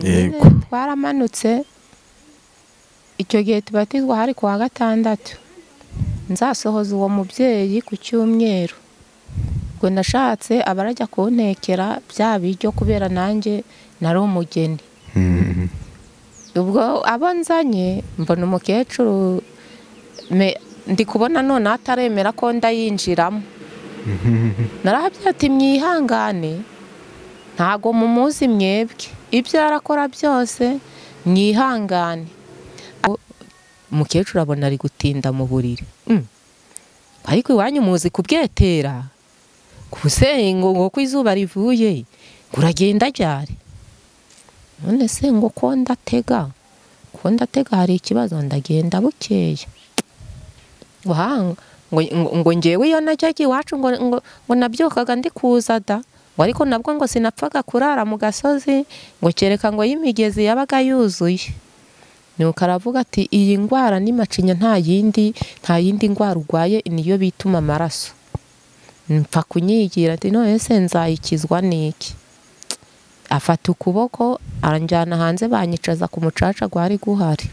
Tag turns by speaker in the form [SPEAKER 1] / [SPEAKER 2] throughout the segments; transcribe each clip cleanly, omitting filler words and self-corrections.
[SPEAKER 1] Yego.
[SPEAKER 2] Twaramanutse icyo gihe tubatizwa hari kuwa gatandatu, nzasohoza uwo mubyeyi ku cyumweru. Ubwo nashatse abarajya kuntekera bya biryo kubera nanjye nari umugeni. Ubwo abo nzanye mbona umukecuru ndi kubona none ataremera ko ndayinjiramo. Narahabye ati mwihangane, ntago mumuzi mwebwe, ibyo arakora byose mwihangane. Umukecuru abona ari gutinda mu buriri. Ariko iwanyu muzi kubwetera, kusengo ngo ko izuba rivuye uragenda ryari? None se ngo ko ndatega, ko ndatega hari ikibazo, ndagenda bukeye. Ngo ngewe iyo najyaga iwacu ngo nabyukaga ndi kuza da, ngo ariko nabwo ngo sinapfaga kurara mu gasozi, ngo kereka ngo y'imigezi yabaga yuzuye. Nuko aravuga ati iyi ndwara ni macinya, nta yindi ndwara urwaye, niyo bituma amaraso. Mpfa kunyigira ati none se nzayikizwa niki? Afata ukuboko aranjyana hanze, banyicaza ku mucaca gwari guhari.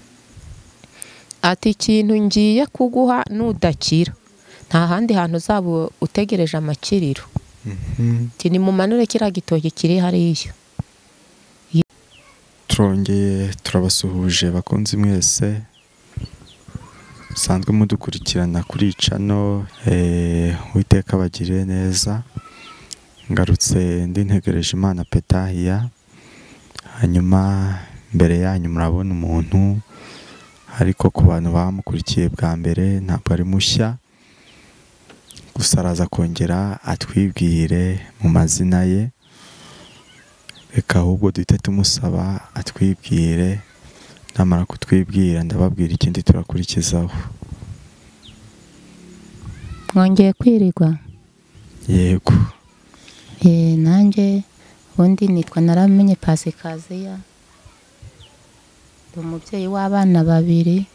[SPEAKER 2] Ati ikintu ngiye kuguha nudakira nta handi hantu uzaba utegereje amakiriro. Ati nimumanure kiriya gitoki kiri hariya.
[SPEAKER 1] Turongeye turabasuhuje bakunzi mwese musanzwe mudukurikirana kuri channel. Uwiteka abagirire neza. Ngarutse ndi ntegereje Imana Petahiya. Hanyuma mbere yanyu murabona umuntu, ariko ku bantu bamukurikiye bwa mbere ntabwo ari mushya, gusa araza kongera atwibwire mu mazina ye. Reka ahubwo duhite tumusaba atwibwire, namara kutwibwira ndababwira ikindi turakurikizaho.
[SPEAKER 2] Mwongeye kwirirwa?
[SPEAKER 1] Yego.
[SPEAKER 2] Nanjye ubundi nitwa Naramenye Pasikaziya, ndi umubyeyi w'abana babiri,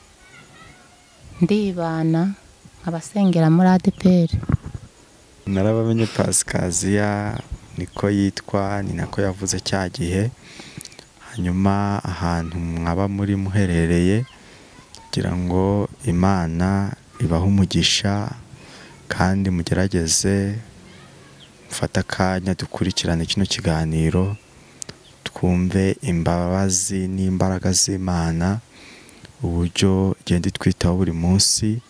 [SPEAKER 2] ndibana nkabasengera muri ADEPR.
[SPEAKER 1] Narabamenye Pasikaziya niko yitwa, ni nako yavuze cya gihe. Hanyuma ahantu mwaba muri muherereye, kugira ngo Imana ibahe umugisha kandi mugerageze mufate akanya dukurikirane kino kiganiro, twumve imbabazi n'imbaraga z'Imana, uburyo igenda itwitaho buri munsi,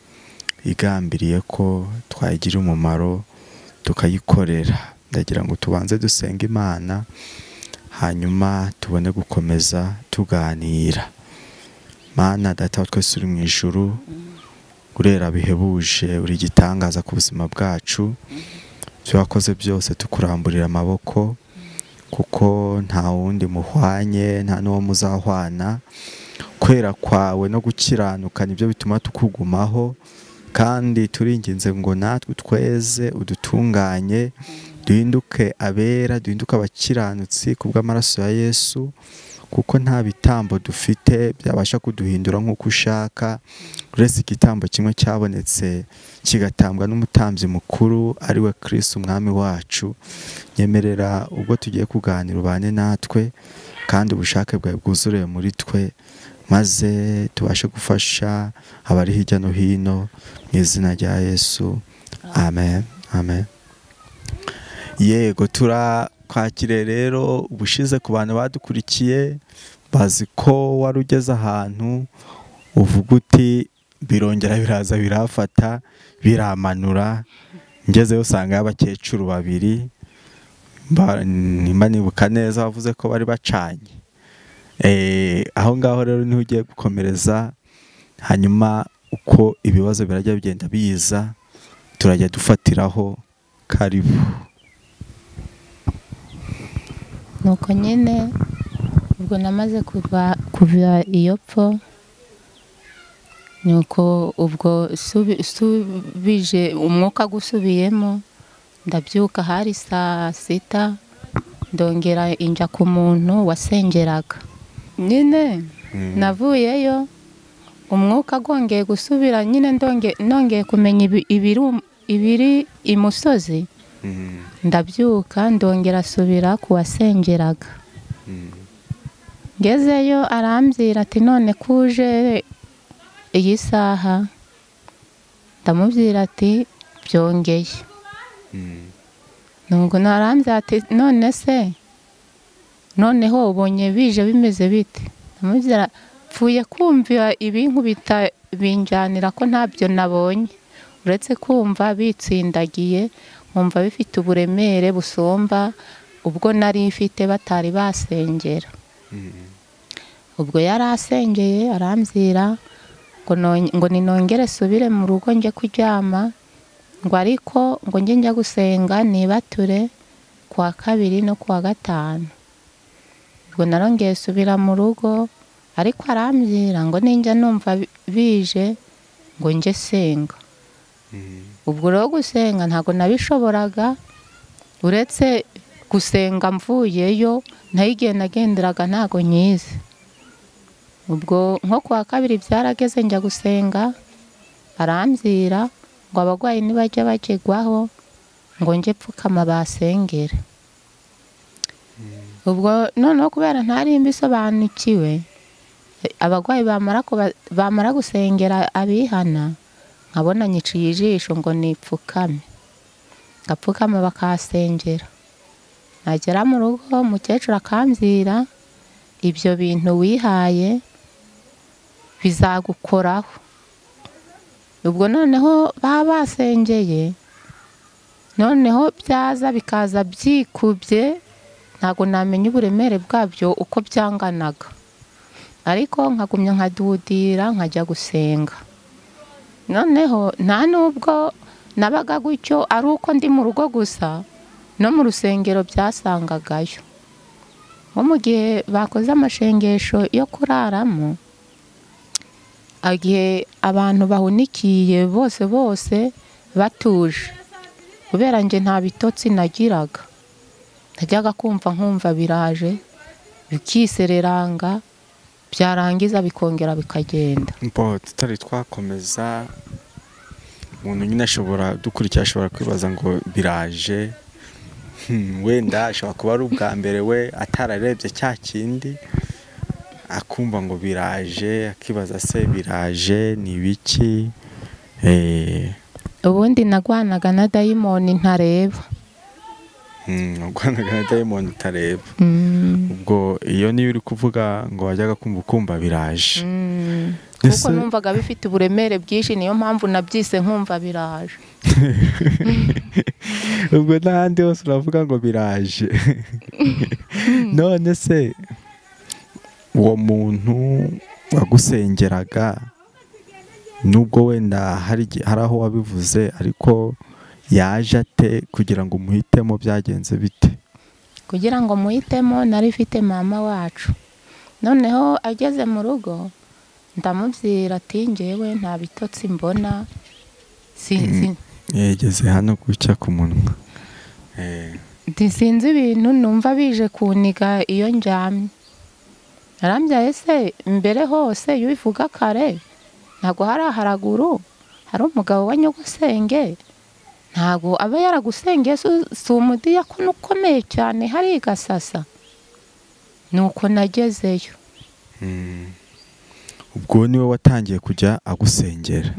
[SPEAKER 1] igambiriye ko twayigira umumaro tukayikorera. Ndagira ngo tubanze dusenge Imana, hanyuma tubone gukomeza tuganira. Mana Data wa twese uri mu ijuru, urera bihebuje, uri igitangaza ku buzima bwacu. Ibyo wakoze byose tukuramburira amaboko, kuko nta wundi muhwanye, nta n'uwo muzahwana. Kwera kwawe no gukiranuka nibyo bituma tukugumaho, kandi turinginze ngo natwe tweze udutunganye, duhinduke abera, duhinduke abakiranutsi kubw'amaraso ya Yesu, kuko nta bitambo dufite byabasha kuduhindura nk'uko ushaka, uretse igitambo kimwe cyabonetse kigatambwa n'umutambyi mukuru ari we Kristo umwami wacu. Nyemerera ubwo tugiye kuganira ubane natwe, kandi ubushake bwawe bwuzure muri twe, maze tubashe gufasha abari hirya no hino mu izina rya Yesu. Amen. Amen. Yego, turakwakire rero. Ubushize ku bantu badukurikiye bazi ko wari ugeze ahantu uvuga uti birongera biraza birafata biramanura, ngezeyo usanga abakecuru babiri, nimba nibuka neza bavuze ko bari bacanye. Aho ngaho rero niho ugiye gukomereza, hanyuma uko ibibazo birajya bigenda biza turajya dufatiraho. Karibu.
[SPEAKER 2] Nuko nyine ubwo namaze kuva iyo pfo, nuko ubwo subije umwuka gusubiyemo, ndabyuka hari saa sita, ndongera inja ku muntu wasengeraga. Nyine navuyeyo umwuka gongeye gusubira, nyine nongeye kumenya ibiri imusozi. Ndabyuka ndongera asubira kuwasengeraga. Ngezeyo arambwira ati none kuje iyi saha? Ndamubwira ati byongeye. Nubwo narambwira ati none se noneho ubonye bije bimeze bite? Ndamubwira pfuye kumva ibinkubita binjyanira ko ntabyo nabonye, uretse kumva bitsindagiye nkumva bifite uburemere busumba ubwo nari mfite batari basengera. Ubwo yari asengeye arambwira ngo ninongere subire mu rugo njye kuryama, ngo ariko ngo njye njya gusenga nibature kuwa kabiri no kuwa gatanu. Ubwo narongeye subira mu rugo, ariko arambwira ngo ninjya numva bije ngo njye senga. Ubwo rero gusenga ntago nabishoboraga, uretse gusenga mvuyeyo nayigiye nagenderaga ntago nyize. Ubwo nko kuwa kabiri byarageze njya gusenga, arambwira ngo abagwayi nibajya bakigwaho ngo njye pfukama basengere. Ubwo noneho kubera ntari mbisobanukiwe, abagwayi bamara gusengera abihana nkabona nyiciye ijisho ngo nipfukame, ngapfukama bakasengera. Nagera mu rugo umukecuru akambwira ibyo bintu wihaye bizagukoraho. Ubwo noneho baba basengeye, noneho byaza bikaza byikubye, ntago namenya uburemere bwabyo uko byanganaga, ariko nkagumya nkadudira nkajya gusenga. Noneho nta nubwo nabaga gutyo ari uko ndi mu rugo gusa, no mu rusengero byasangagayo. Nko mu gihe bakoze amashengesho yo kuraramo, igihe abantu bahunikiye bose bose batuje, kubera nje nta bitotsi nagiraga, najyaga kumva nkumva biraje bikisereranga, byarangiza bikongera bikagenda.
[SPEAKER 1] Mbo tutari twakomeza, umuntu nyine ashobora dukurikira ashobora kwibaza ngo biraje, wenda ashobora kuba ari ubwa mbere we atararebye cya kindi, akumva ngo biraje, akibaza se biraje ni biki?
[SPEAKER 2] Ubundi nagwanaga na dayimoni ntareba.
[SPEAKER 1] Nagwanaga na dayimoni utareba. Ubwo iyo niyo uri kuvuga ngo wajyaga kumva ukumva biraje.
[SPEAKER 2] Kuko numvaga bifite uburemere bwinshi, niyo mpamvu nabyise nkumva biraje.
[SPEAKER 1] Ubwo n'ahandi hose uravuga ngo biraje. None se uwo muntu wagusengeraga, nubwo wenda hari aho wabivuze, ariko yaje ate kugira ngo umuhitemo? Byagenze bite?
[SPEAKER 2] Kugira ngo muhitemo nari mfite mama wacu. Noneho ageze mu rugo ndamubwira ati njyewe nta bitotsi mbona,
[SPEAKER 1] yegeze hano gucya ku munwa,
[SPEAKER 2] sinzi ibintu numva bije kuniga iyo njyamye. Arambyaye se mbere hose iyo ubivuga kare ntago hari haraguru hari umugabo wa nyogosenge, ntago aba yaragusengeye, si umudiyakoni ukomeye cyane hari gasasa. Nuko nagezeyo.
[SPEAKER 1] Ubwo niwe watangiye kujya agusengera?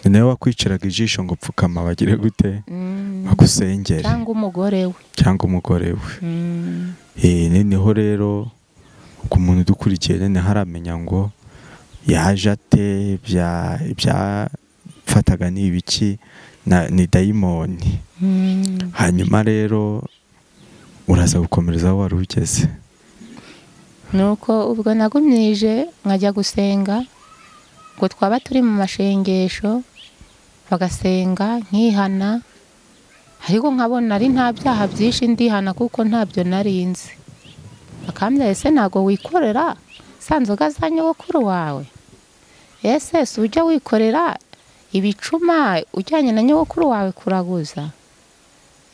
[SPEAKER 1] Niwe wakwiciraga ijisho ngo pfukama bagire gute bagusengere,
[SPEAKER 2] cyangwa umugore we?
[SPEAKER 1] Cyangwa umugore we. Noneho rero ku muntu dukurikiye nene haramenya ngo yaje ate, byafataga ni ibiki, ni dayimoni. Hanyuma rero uraza gukomereza aho wari ugeze.
[SPEAKER 2] Nuko ubwo nagumyije nkajya gusenga, ngo twaba turi mu mashengesho bagasenga nkihana, ariko nkabona ari nta byaha byinshi ndihana kuko ntabyo narinzi. Akambya ese ntago wikorera za nzoga za nyogokuru wawe? Ese si ujya wikorera ibicuma ujyanye na nyogokuru wawe kuraguza?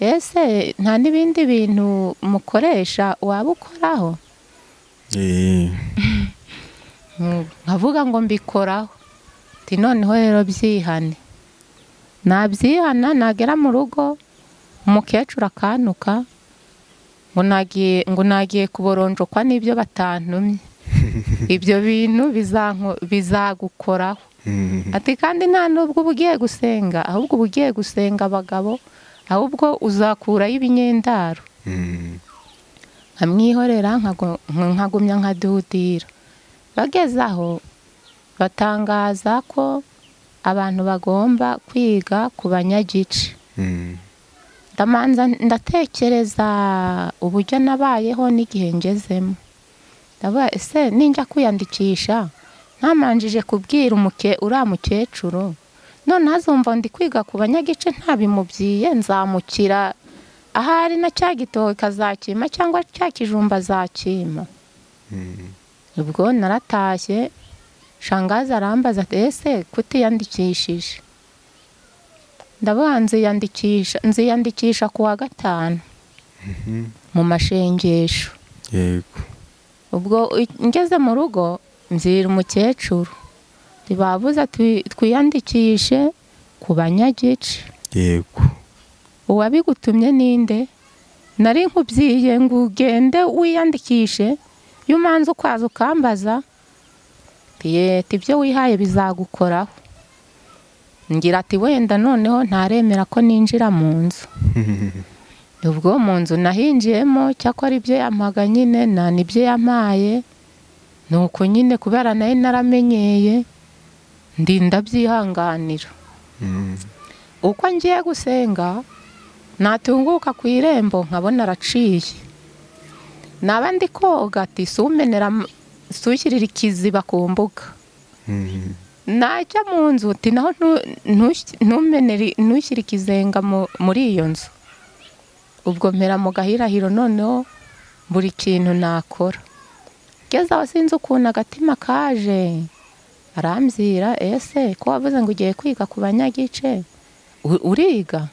[SPEAKER 2] Ese nta n'ibindi bintu mukoresha waba ukoraho? Nkavuga ngo mbikoraho. Ati noneho rero byihane. Nabyihana nagera mu rugo umukecuru akantuka, Ngo nagiye kuboronjokwa n'ibyo batantumye. Ibyo bintu bizagukoraho. Ati kandi nta nubwo uba ugiye gusenga, ahubwo uba ugiye gusenga abagabo, ahubwo uzakurayo ibinyendaro. Nkamwihorera nkagumya nkadudira. Bageze aho batangaza ko abantu bagomba kwiga ku banyagice. Ndamanza ndatekereza uburyo nabayeho n'igihe ngezemo. Ndavuga ese ninjya kwiyandikisha ntamanjije kubwira uriya mukecuru, none azumva ndi kwiga ku banyagice ntabimubyiye, nzamukira ahari na cya gitoki azakima cyangwa cya kijumba azakima. Ubwo naratashye, shangazi arambaza ati ese kutiyandikishije? Ndavuga nziyandikisha ku wa 5 mu mashengesho.
[SPEAKER 1] Yego.
[SPEAKER 2] Ubwo ngeze mu rugo nzira umukecuru, ntibabuza twiyandikishe ku banyagice.
[SPEAKER 1] Yego.
[SPEAKER 2] Uwabigutumye ninde? Nari nkubyiye ngo ugende wiyandikishe, iyo umanza ukwaza ukambaza, ati ibyo wihaye bizagukoraho. Ngira ati wenda noneho ntaremera ko ninjira mu nzu. Ubwo mu nzu nahinjiyemo, cyakora ibyo yampaga nyine na nibyo yampaye, nuko nyine kubera nayo naramenyeye ndi ndabyihanganira. Uko ngiye gusenga natunguka ku irembo nkabona araciye. Naba ndi koga ati sumenera sushyirira ikiziba ku mbuga. Najya mu nzu ati naho ntumenere ntushyire ikizenga muri iyo nzu. Ubwo mpera mu gahirahiro noneho buri kintu nakora. Ngeze aho sinzi ukuntu agatima kaje, arambwira ese ko wavuze ngo ugiye kwiga ku banyagice, uriga?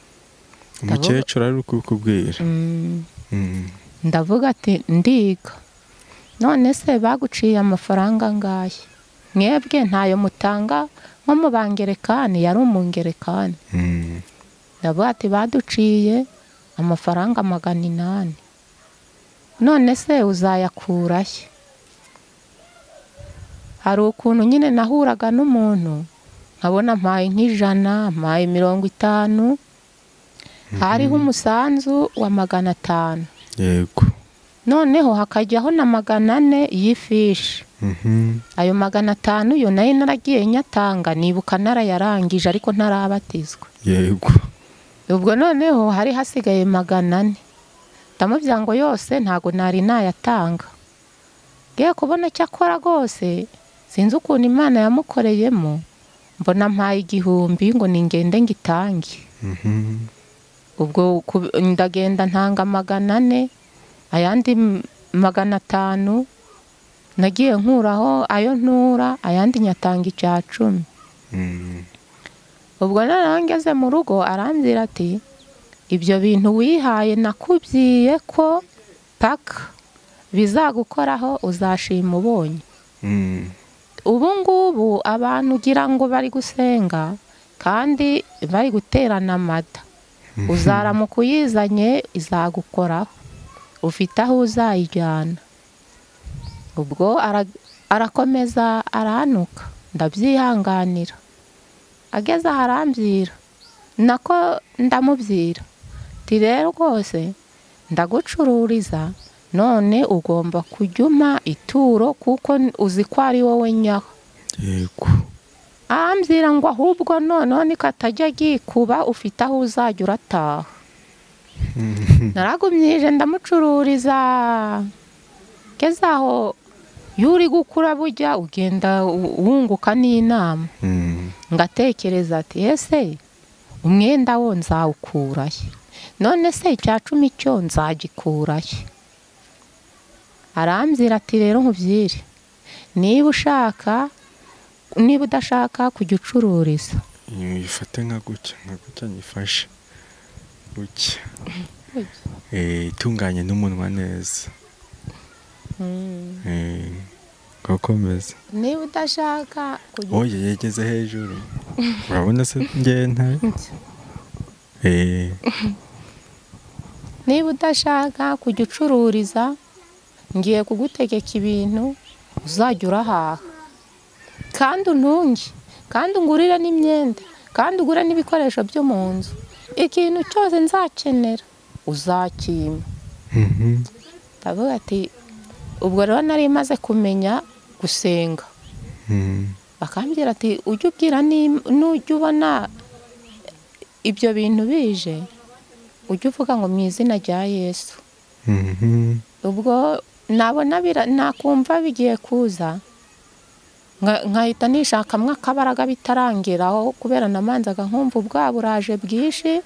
[SPEAKER 1] Umukecuru ari kukubwira.
[SPEAKER 2] Ndavuga ati ndiga. None se baguciye amafaranga angahe? Mwebwe ntayo mutanga nko mu bangerekani, yari umungerekani. Ndavuga ati baduciye amafaranga 800. None se uzayakurahe? Hari ukuntu nyine nahuraga n'umuntu nkabona mpaye nk'ijana, mpaye 50, hariho umusanzu wa 500.
[SPEAKER 1] Yego.
[SPEAKER 2] Noneho hakajyaho na 400 y'ifishi. Ayo 500 yo nayo naragiye nyatanga, nibuka narayarangije ariko ntarabatizwa.
[SPEAKER 1] Yego.
[SPEAKER 2] Ubwo noneho hari hasigaye 400. Ndamubwira ngo yose ntago nari nayatanga. Ngiye kubona cyakora rwose sinzi ukuntu Imana yamukoreyemo, mbona mpaye 1000 ngo ningende ngitange. Ubwo ndagenda ntanga 400, ayandi 500 nagiye nkuraho ayo ntura, ayandi nyatanga icya 10. Ubwo noneho ngeze mu rugo arambwira ati ibyo bintu wihaye nakubyiye ko paka bizagukoraho uzashima ubonye. Ubu ngubu abantu ugira ngo bari gusenga kandi bari guterana amata, uzaramuka uyizanye izagukoraho, ufite aho uzayijyana. Ubwo arakomeza aranuka, ndabyihanganira. Ageze aho arambwira, nako ndamubwira ati rero rwose ndagucururiza, none ugomba kujya umpa ituro kuko uzi ko ari wowe nyaho.
[SPEAKER 1] Yego.
[SPEAKER 2] Arambwira ngo ahubwo noneho nikatajya gikuba ufite aho uzajya urataha. Naragumyije ndamucururiza. Ngeze aho iyo uri gukura bujya ugenda wunguka n'inama. Ngatekereza ati ese umwenda wo nzawukurahe? None se icya 10 cyo nzagikurahe? Arambwira ati rero nkubyire, niba ushaka niba udashaka kujya ucururiza,
[SPEAKER 1] uyifate nka gutya, nka gutya nyifashe gutya, itunganye n'umunwa neza. Gakomeza.
[SPEAKER 2] Niba udashaka kujya,
[SPEAKER 1] oye yegeze hejuru, urabona se ngenta.
[SPEAKER 2] Niba udashaka kujya ucururiza, ngiye kugutegeka ibintu uzajya urahaha, kandi untunge, kandi ungurire n'imyenda, kandi ugure n'ibikoresho byo mu nzu, ikintu cyose nzakenera uzakima. Ndavuga ati ubwo rero nari maze kumenya gusenga. Bakambwira ati ujye ubwira nujya ubona ibyo bintu bije, ujye uvuga ngo mu izina rya Yesu. Ubwo nabona nakumva bigiye kuza, nkahita nishakamwe akabaraga bitarangeraho, kubera namanzaga nkumva ubwabo buraje bwinshi,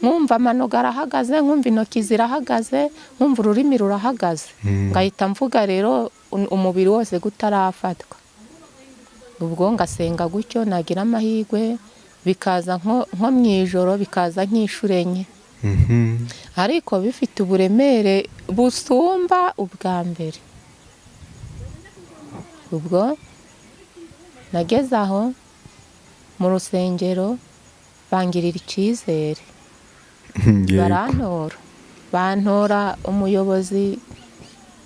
[SPEAKER 2] nkumva amano arahagaze, nkumva intoki zirahagaze, nkumva ururimi rurahagaze, ngahita mvuga rero umubiri wose gutarafatwa. Ubwo ngasenga gutyo, nagira amahirwe bikaza nko mu ijoro, bikaza nk'inshuro enye, ariko bifite uburemere busumba ubwa mbere. Ubwo nageze aho mu rusengero bangirira icyizere, barantora, bantora umuyobozi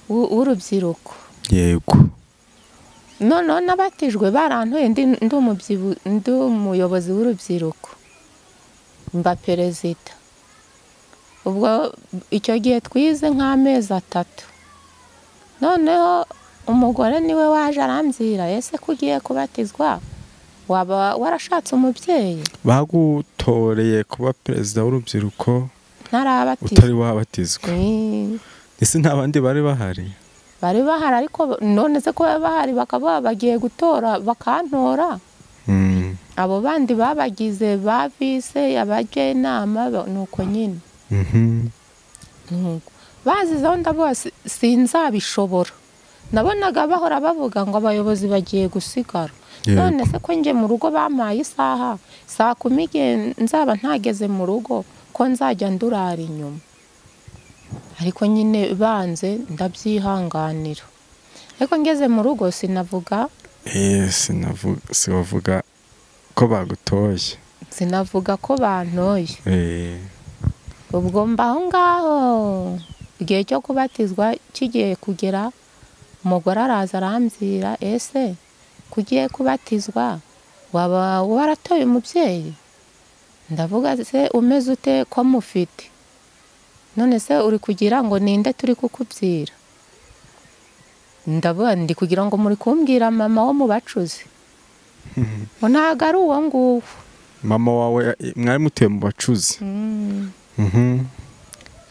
[SPEAKER 2] w'urubyiruko.
[SPEAKER 1] Yego.
[SPEAKER 2] Noneho nabatijwe barantoye ndi umuyobozi w'urubyiruko, mba perezida. Ubwo icyo gihe twize nk'amezi 3. Noneho umugore niwe waje arambwira, ese ko ugiye kubatizwa waba warashatse umubyeyi?
[SPEAKER 1] Bagutoreye kuba perezida w'urubyiruko
[SPEAKER 2] ntarabatizwa,
[SPEAKER 1] utari wabatizwa. Ese nta bandi bari bahari?
[SPEAKER 2] Bari bahari, ariko none se ko bahari bakaba bagiye gutora bakantora. Abo bandi babagize ba vice abajyanama nuko nyine. Bazizeho ndavuga sinzabishobora. Nabonaga bahora bavuga ngo abayobozi bagiye gusigara. None se ko nje mu rugo bampaye isaha saa 10 igihe nzaba ntageze mu rugo, ko nzajya ndurara inyuma. Ariko nyine banze ndabyihanganira. Ariko ngeze mu rugo sinavuga.
[SPEAKER 1] Sinavuga ko bagutoye.
[SPEAKER 2] Sinavuga ko bantoye. Ubwo mbaho ngaho igihe cyo kubatizwa kigiye kugera, umugore araza arambwira, ese kugiye kubatizwa waba waratoye umubyeyi? Ndavuga se umeze ute ko mufite? None se uri kugira ngo ninde turi kukubyira? Ndavuga ndi kugira ngo muri kumbwira mama wo mu bacuzi. Ngo ntago ari uwo nguwo.
[SPEAKER 1] Mama wawe mwari mutuye mu bacuzi?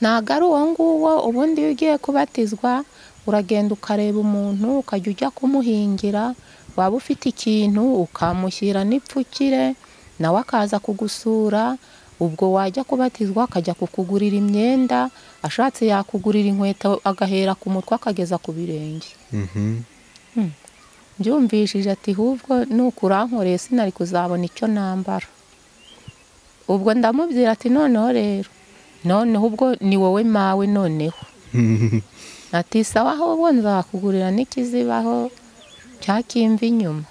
[SPEAKER 2] Ntago ari uwo nguwo. Ubundi iyo ugiye kubatizwa uragenda ukareba umuntu, ukajya ujya kumuhingira, waba ufite ikintu ukamushyira n'ipfukire, nawe akaza kugusura. Ubwo wajya kubatizwa akajya kukugurira imyenda, ashatse yakugurira inkweto agahera ku mutwe akageza ku birenge. Mbyumvishije ati hubwo nukurankoreye sinari kuzabona icyo nambara. Ubwo ndamubwira ati noneho rero, noneho ubwo ni wowe mawe noneho. Ati sawa ahubwo nzakugurira n'ikizibaho cyakimva inyuma.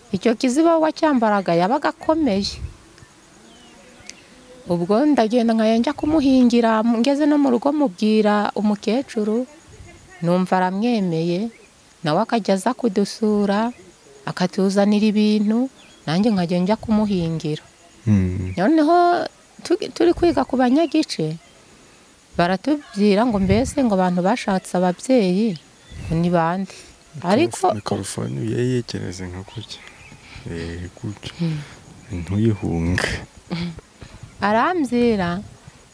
[SPEAKER 2] Icyo kizibaho wacyambaraga yabaga akomeye. Ubwo ndagenda nkajya njya kumuhingira, ngeze no mu rugo mubwira umukecuru, numva aramwemeye, nawe akajya aza kudusura akatuzanira ibintu, nanjye nkajya njya kumuhingira. Noneho turi kwiga ku banyagice, baratubwira ngo mbese ngo abantu bashatse ababyeyi ni bande? Ariko
[SPEAKER 1] mikrofone uyeyekereze nka gutya. Gutya. Ntuyihunge.
[SPEAKER 2] Arambwira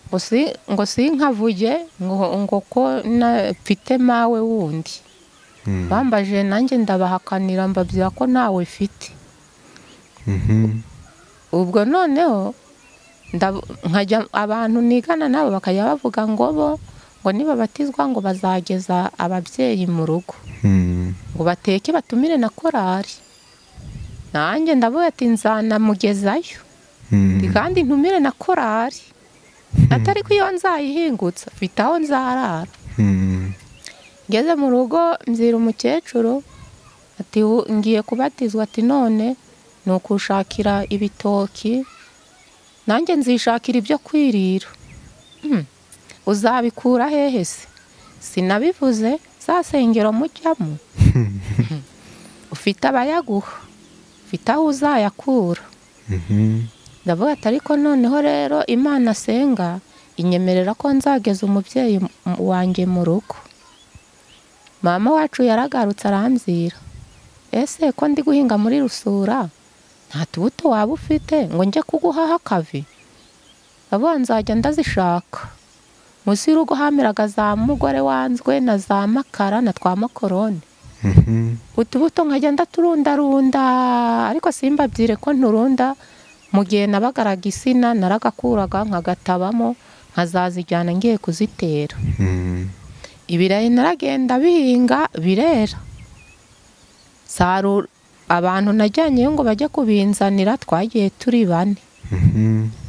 [SPEAKER 2] ngo sinkavuge ngo ko mfite mawe wundi. Bambaje nanjye ndabahakanira mbabwira ko ntawe mfite. Ubwo noneho nkajya abantu nigana nabo bakajya bavuga ngo bo ngo nibabatizwa ngo bazageza ababyeyi mu rugo, ngo bateke batumire na korari. Nanjye ndavuga ati nzanamugezayo, kandi ntumire na korari, atari ko iyo nzayihingutsa mfite aho nzarara. Ngeze mu rugo mbwira umukecuru ati ngiye kubatizwa, ati none ni ukushakira ibitoki, nanjye nzishakira ibyo kwirira. Uzabikura hehe se? Sinabivuze za sengero mujyamo. Ufite abayaguha, ufite aho uzayakura. Ndavuga ati ariko noneho rero Imana asenga inyemerera ko nzageza umubyeyi wanjye mu rugo. Mama wacu yaragarutse arambwira, ese ko ndi guhinga muri Rusura nta tubuto waba ufite ngo njye kuguhaha akavi? Abo nzajya ndazishaka. Munsi y'urugo hameraga za mugore wanzwe na za makara na twa makoroni. Utubuto nkajya ndaturundarunda, ariko simbabyire ko nturunda. Mu gihe nabagaraga isina naragakuraga nkagatabamo nkazazijyana ngiye kuzitera. Ibirayi naragenda bihinga birera. Sarura abantu najyanyeyo ngo bajye kubinzanira, twagiye turi bane.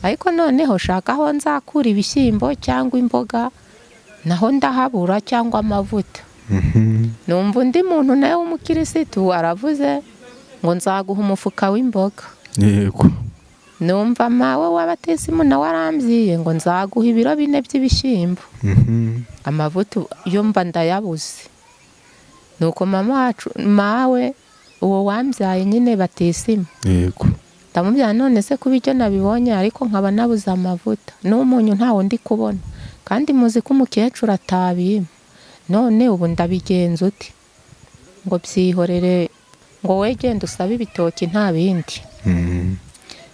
[SPEAKER 2] Ariko noneho shaka aho nzakura ibishyimbo cyangwa imboga naho ndahabura, cyangwa amavuta. Numva undi muntu nawe w'umukirisitu aravuze ngo nzaguha umufuka w'imboga.
[SPEAKER 1] Yego.
[SPEAKER 2] Numva mawe w'abatisimu nawe arambyiye ngo nzaguha ibiro 4 by'ibishyimbo. Amavuta yo mba ndayabuze. Nuko mama wacu mawe uwo wambyaye nyine batisimu.
[SPEAKER 1] Yego.
[SPEAKER 2] Ndamubwira none se kuba icyo nabibonye ariko nkaba nabuze amavuta n'umunyu ntawo ndi kubona, kandi muzi ko umukecuru atabimpa, none ubu ndabigenza ute? Ngo byihorere, ngo we genda usabe ibitoki nta bindi.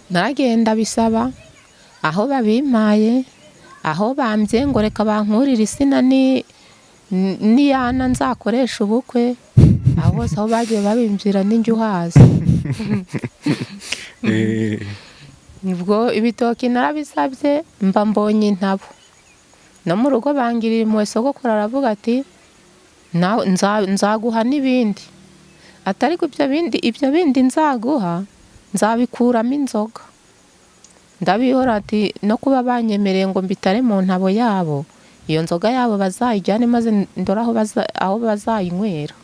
[SPEAKER 2] Naragenda bisaba aho babimpaye, aho bambye ngo reka bankurire isina niyana nzakoresha ubukwe, aho hose aho bagiye babimbyira n'injye uhaza. Ubwo ibitoki narabisabye mba mbonye intabo. No mu rugo bangirira impuhwe, sogokuru aravuga ati nzaguha n'ibindi, ati ariko ibyo bindi nzaguha nzabikuramo inzoga. Ndabihora ati no kuba banyemereye ngo mbitare mu ntabo yabo, iyo nzoga yabo bazayijyane maze ndora aho bazayinywera.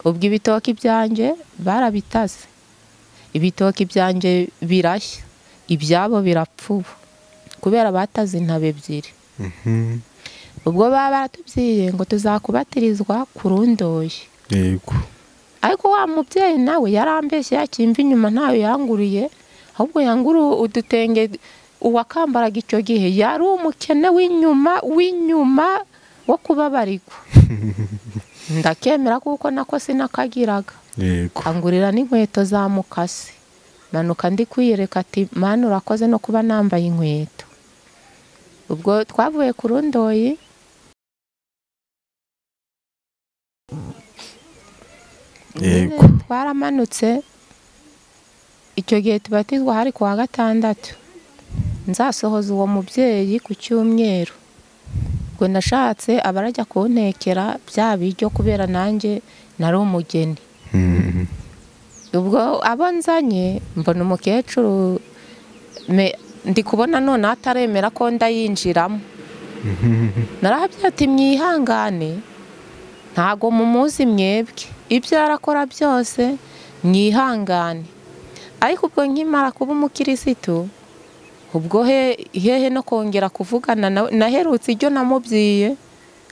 [SPEAKER 2] Ubwo ibitoki byanjye barabitaze, ibitoki byanjye birashya, ibyabo birapfuba kubera bataze intabo 2. Ubwo baba baratubyiye ngo tuzakubatirizwa ku rundoye.
[SPEAKER 1] Yego.
[SPEAKER 2] Ariko wa mubyeyi nawe yarambeshye, yakimva inyuma ntayo yanguriye, ahubwo yanguru udutenge. Uwakambaraga icyo gihe yari umukene w'inyuma wo kubabarigwa. Ndakemera kuko nako sinakagiraga.
[SPEAKER 1] Yego.
[SPEAKER 2] Angurira n'inkweto za mukase. Manuka ndi kwiyereka ati Mana urakoze no kuba nambaye inkweto. Ubwo twavuye ku rundoyi.
[SPEAKER 1] Yego.
[SPEAKER 2] Twaramanutse icyo gihe tubatizwa hari kuwa gatandatu. Nzasohoza uwo mubyeyi ku cyumweru. Ubwo nashatse abarajya kuntekera bya biryo kubera nanjye nari umugeni. Ubwo abo nzanye mbona umukecuru ndi kubona none ataremera ko ndayinjiramo. Narahabye ati mwihangane, ntago mumuzi mwebwe, ibyo arakora byose mwihangane. Ariko ubwo nkimara kuba umukirisitu, ubwo hehe no kongera kuvugana naherutse ibyo namubyiye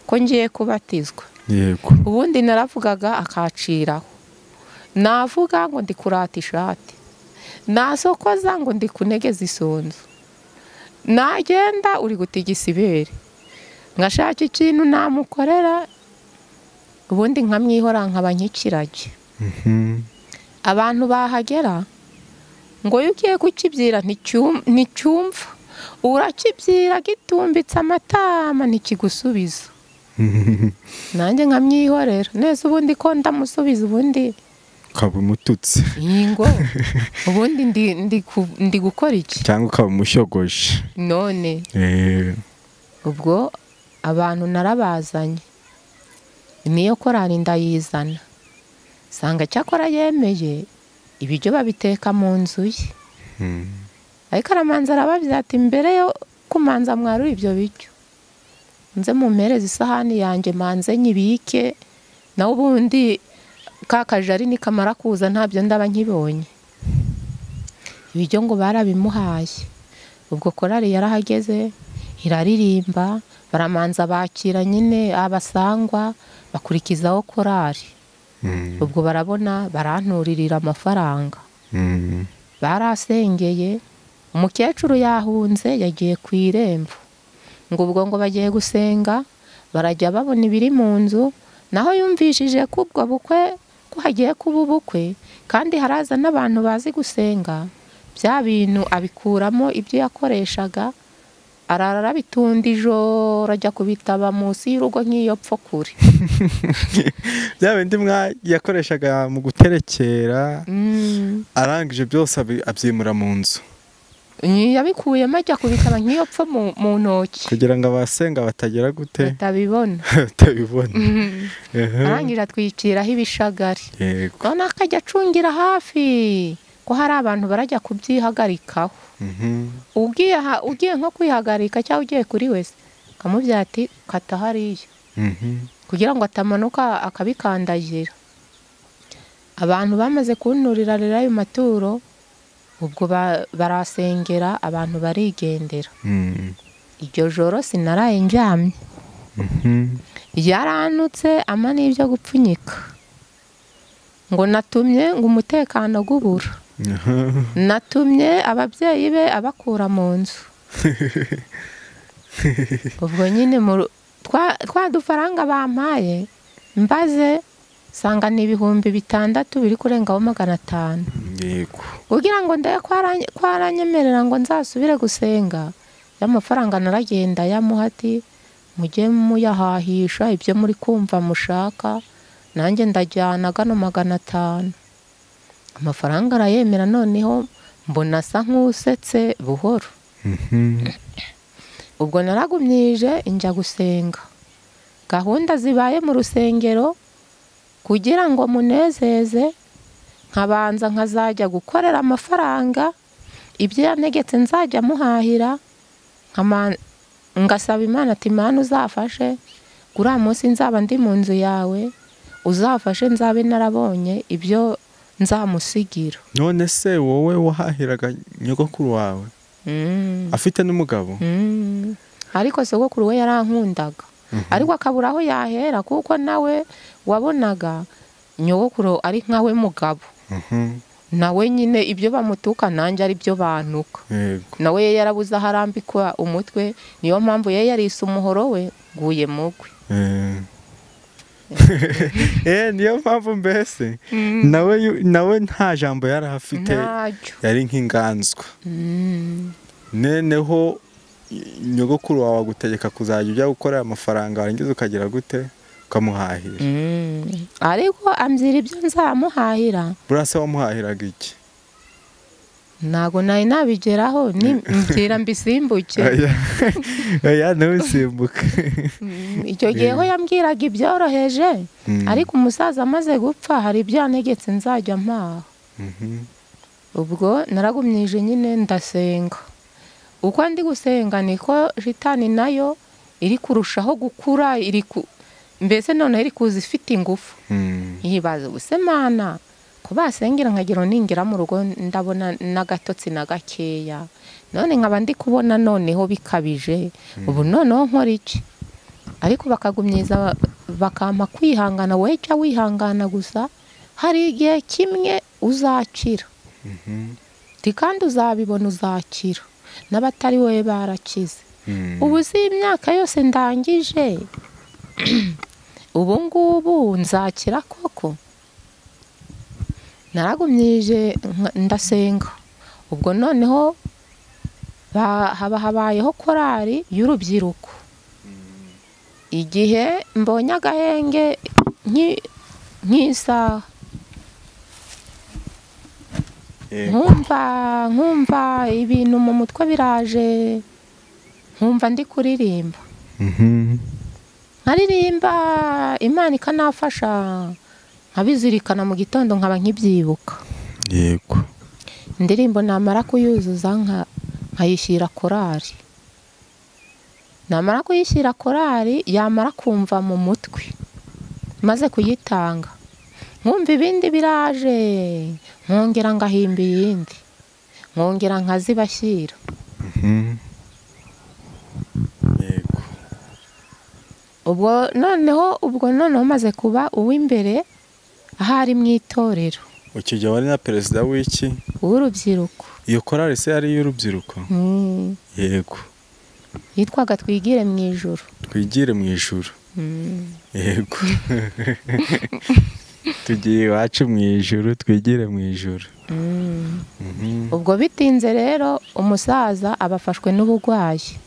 [SPEAKER 2] ko ngiye kubatizwa.
[SPEAKER 1] Yego.
[SPEAKER 2] Ubundi naravugaga akaciraho, navuga ngo ndi kurata ishati, nasokoza ngo ndi kunegeza isunzu, nagenda uri gutigisa ibere, ngashaka ikintu namukorera, ubundi nkamwihora nkaba nk'ikiragi. Abantu bahagera ngo iyo ugiye kukibyira nticyumva, urakibyira gitumbitse amatama ntikigusubiza. Nanjye nkamwihorera neza, ubundi ko ndamusubiza ubundi
[SPEAKER 1] ukaba umututse.
[SPEAKER 2] Yingo ubundi ndi gukora iki?
[SPEAKER 1] Cyangwa ukaba umushogoje.
[SPEAKER 2] None ubwo abantu narabazanye, niyo korari ndayizana, sanga cyakora yemeye ibiryo babiteka mu nzu ye. Ariko aramanza arababwira ati mbere yo kumanza mwarura ibyo biryo, nze mumpereze isahani yanjye manze nyibike, naho ubundi ka kajari nikamara kuza ntabyo ndaba nkibonye. Ibiryo ngo barabimuhaye. Ubwo korari yarahageze, Iraririmba, baramanza bakira nyine abasangwa, bakurikizaho korari. Ubwo barabona baranturirira amafaranga. Barasengeye, umukecuru yahunze yagiye ku irembo. Ngo ubwo ngo bagiye gusenga, barajya babona ibiri mu nzu, naho yumvishije ko ubwo bukwe ko hagiye kuba ubukwe kandi haraza n'abantu bazi gusenga, bya bintu abikuramo ibyo yakoreshaga, arara bitunda ijoro ajya kubitaba munsi y'urugo nk'iyo pfo kure.
[SPEAKER 1] Bya bindi yakoreshaga mu guterekera, arangije byose abyimura mu nzu.
[SPEAKER 2] Yabikuyemo ajya kubitaba nk'iyo pfo mu ntoki,
[SPEAKER 1] kugira ngo abasenga batagera gute,
[SPEAKER 2] batabibona.
[SPEAKER 1] Batabibona.
[SPEAKER 2] Arangije atwikiraho ibishagari. None akajya acungira hafi ko hari abantu barajya kubyihagarikaho. Ugiye nko kwihagarika cyangwa ugiye kuri wese, akamubwira ati kata hariya, kugira ngo atamanuka akabikandagira. Abantu bamaze kunturira rero ayo maturo, ubwo barasengera abantu barigendera. Iryo joro sinaraye ndyamye. Yaranutse ama n'ibyo gupfunyika, ngo natumye ngo umutekano gubura, natumye ababyeyi be abakura mu nzu. Ubwo nyine twa dufaranga bampaye mbaze sanga ni 6000 biri kurengaho 500.
[SPEAKER 1] Yego.
[SPEAKER 2] Kugira ngo ndaye kwaranyemerera ngo nzasubire gusenga, y'amafaranga naragenda yamuha ati mujye muyahahisha ibyo muri kumva mushaka, nanjye ndajyana gano 500. Amafaranga arayemera, noneho mbona asa nk'usetse buhoro. Ubwo naragumyije njya gusenga. Gahunda zibaye mu rusengero kugira ngo munezeze, nkabanza nkazajya gukorera amafaranga, ibyo yantegetse nzajya muhahira, ngasaba Imana ati Imana uzafashe uriya munsi nzaba ndi mu nzu yawe, uzafashe nzabe narabonye ibyo nzamusigira.
[SPEAKER 1] None se wowe wahahiraga nyogokuru wawe afite n'umugabo?
[SPEAKER 2] Ariko sogokuru we yarankundaga, ariko akabura aho yahera, kuko nawe wabonaga nyogokuru ari nkawe mugabo. Nawe nyine ibyo bamutuka nanjye ari byo bantuka. Nawe yarabuze aho arambikwa umutwe, niyo mpamvu ye yarise umuhoro we guye mugwe.
[SPEAKER 1] Niyo mpamvu mbese nawe nta jambo yari afite, yari nk'inganzwa. Neneho nyogokuru wawe agutegeka kuzajya ujya gukorera amafaranga, warangiza ukagira gute ukamuhahira.
[SPEAKER 2] Ariko ambyira ibyo nzamuhahira.
[SPEAKER 1] Buriya se wamuhahiraga iki?
[SPEAKER 2] Ntago nari nabigeraho, mbwira mbisimbuke.
[SPEAKER 1] Oya ntubisimbuke.
[SPEAKER 2] Icyo gihe ho yambwiraga ibyoroheje, ariko umusaza amaze gupfa hari ibyo yantegetse nzajya mpaha. Ubwo naragumyije nyine ndasenga. Uko ndi gusenga niko shitani nayo iri kurushaho gukura, iri mbese noneho iri kuza ifite ingufu. Yibaza ubuse Mana ko basengera nkagira ningira mu rugo ndabona n'agatotsi na gakeya, none nkaba ndi kubona noneho bikabije, ubu noneho nkora iki? Ariko bakagumyiza bakampa kwihangana, wowe cya wihangana gusa, hari igihe kimwe uzakira. Kandi uzabibona uzakira, n'abatari wowe barakize. Ubu si imyaka yose ndangije, ubu ngubu nzakira koko? Naragumyije ndasenga. Ubwo noneho haba habayeho korari y'urubyiruko. Igihe mbonye agahenge nk'isaha, nkumva ibintu mu mutwe biraje, nkumva ndi kuririmba. Nkaririmba Imana ikanafasha, nkabizirikana mu gitondo nkaba nkibyibuka.
[SPEAKER 1] Yego.
[SPEAKER 2] Indirimbo namara kuyuzuza nkayishyira korari. Namara kuyishyira korari yamara kumva mu mutwe, maze kuyitanga nkumva ibindi biraje, nkongera ngahimba iyindi, nkongera nkazibashyira. Ubwo noneho maze kuba uw'imbere ahari mu itorero.
[SPEAKER 1] Icyo gihe wari na perezida w'iki?
[SPEAKER 2] W'urubyiruko.
[SPEAKER 1] Iyo korali se yari iy'urubyiruko? Yego.
[SPEAKER 2] Yitwaga Twigire mu Ijuru.
[SPEAKER 1] Twigire mu Ijuru. Yego. Tugiye iwacu mu ijuru, twigire mu ijuru.
[SPEAKER 2] Ubwo bitinze rero umusaza abafashwe n'ubugwayi.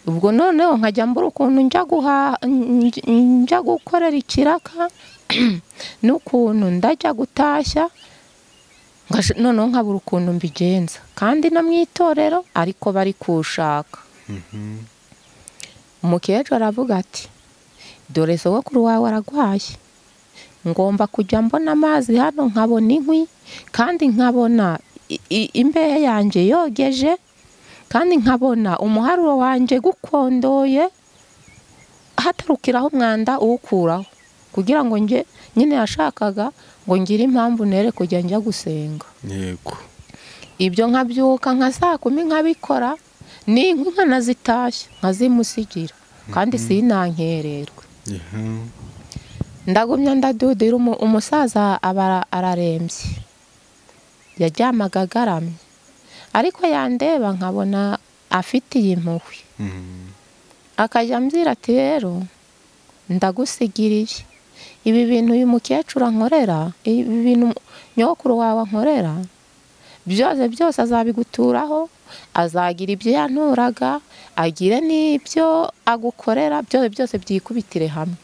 [SPEAKER 2] Ubwo noneho nkajya mbura ukuntu njya gukorera ikiraka n'ukuntu ndajya gutashya, noneho nkabura ukuntu mbigenza kandi no mu itorero ariko bari kushaka. Umukecuru aravuga ati dore sogokuru wawe aragwaye, ngomba kujya mbona amazi hano, nkabona inkwi, kandi nkabona imbehe yanjye yogeje, kandi nkabona umuharuro wanjye gukondoye, hatarukiraho umwanda uwukuraho, kugira ngo nge nyine yashakaga ngo ngire impamvu nere kujya njya gusenga.
[SPEAKER 1] Yego.
[SPEAKER 2] Ibyo nkabyuka nka saa 10 nkabikora, n'inkwi nkanazitashya nkazimusigira, kandi sinankererwe. Ndagumya ndadudira, umusaza aba ararembye, yaryamaga agaramye, ariko yandeba nkabona afitiye impuhwe. Akajya ambwira ati rero ndagusigiriye ibi bintu uyu mukecuru ankorera, ibi bintu nyokuru wawe ankorera, byose byose azabiguturaho, azagira ibyo yanturaga, agire n'ibyo agukorera, byose byose byikubitire hamwe.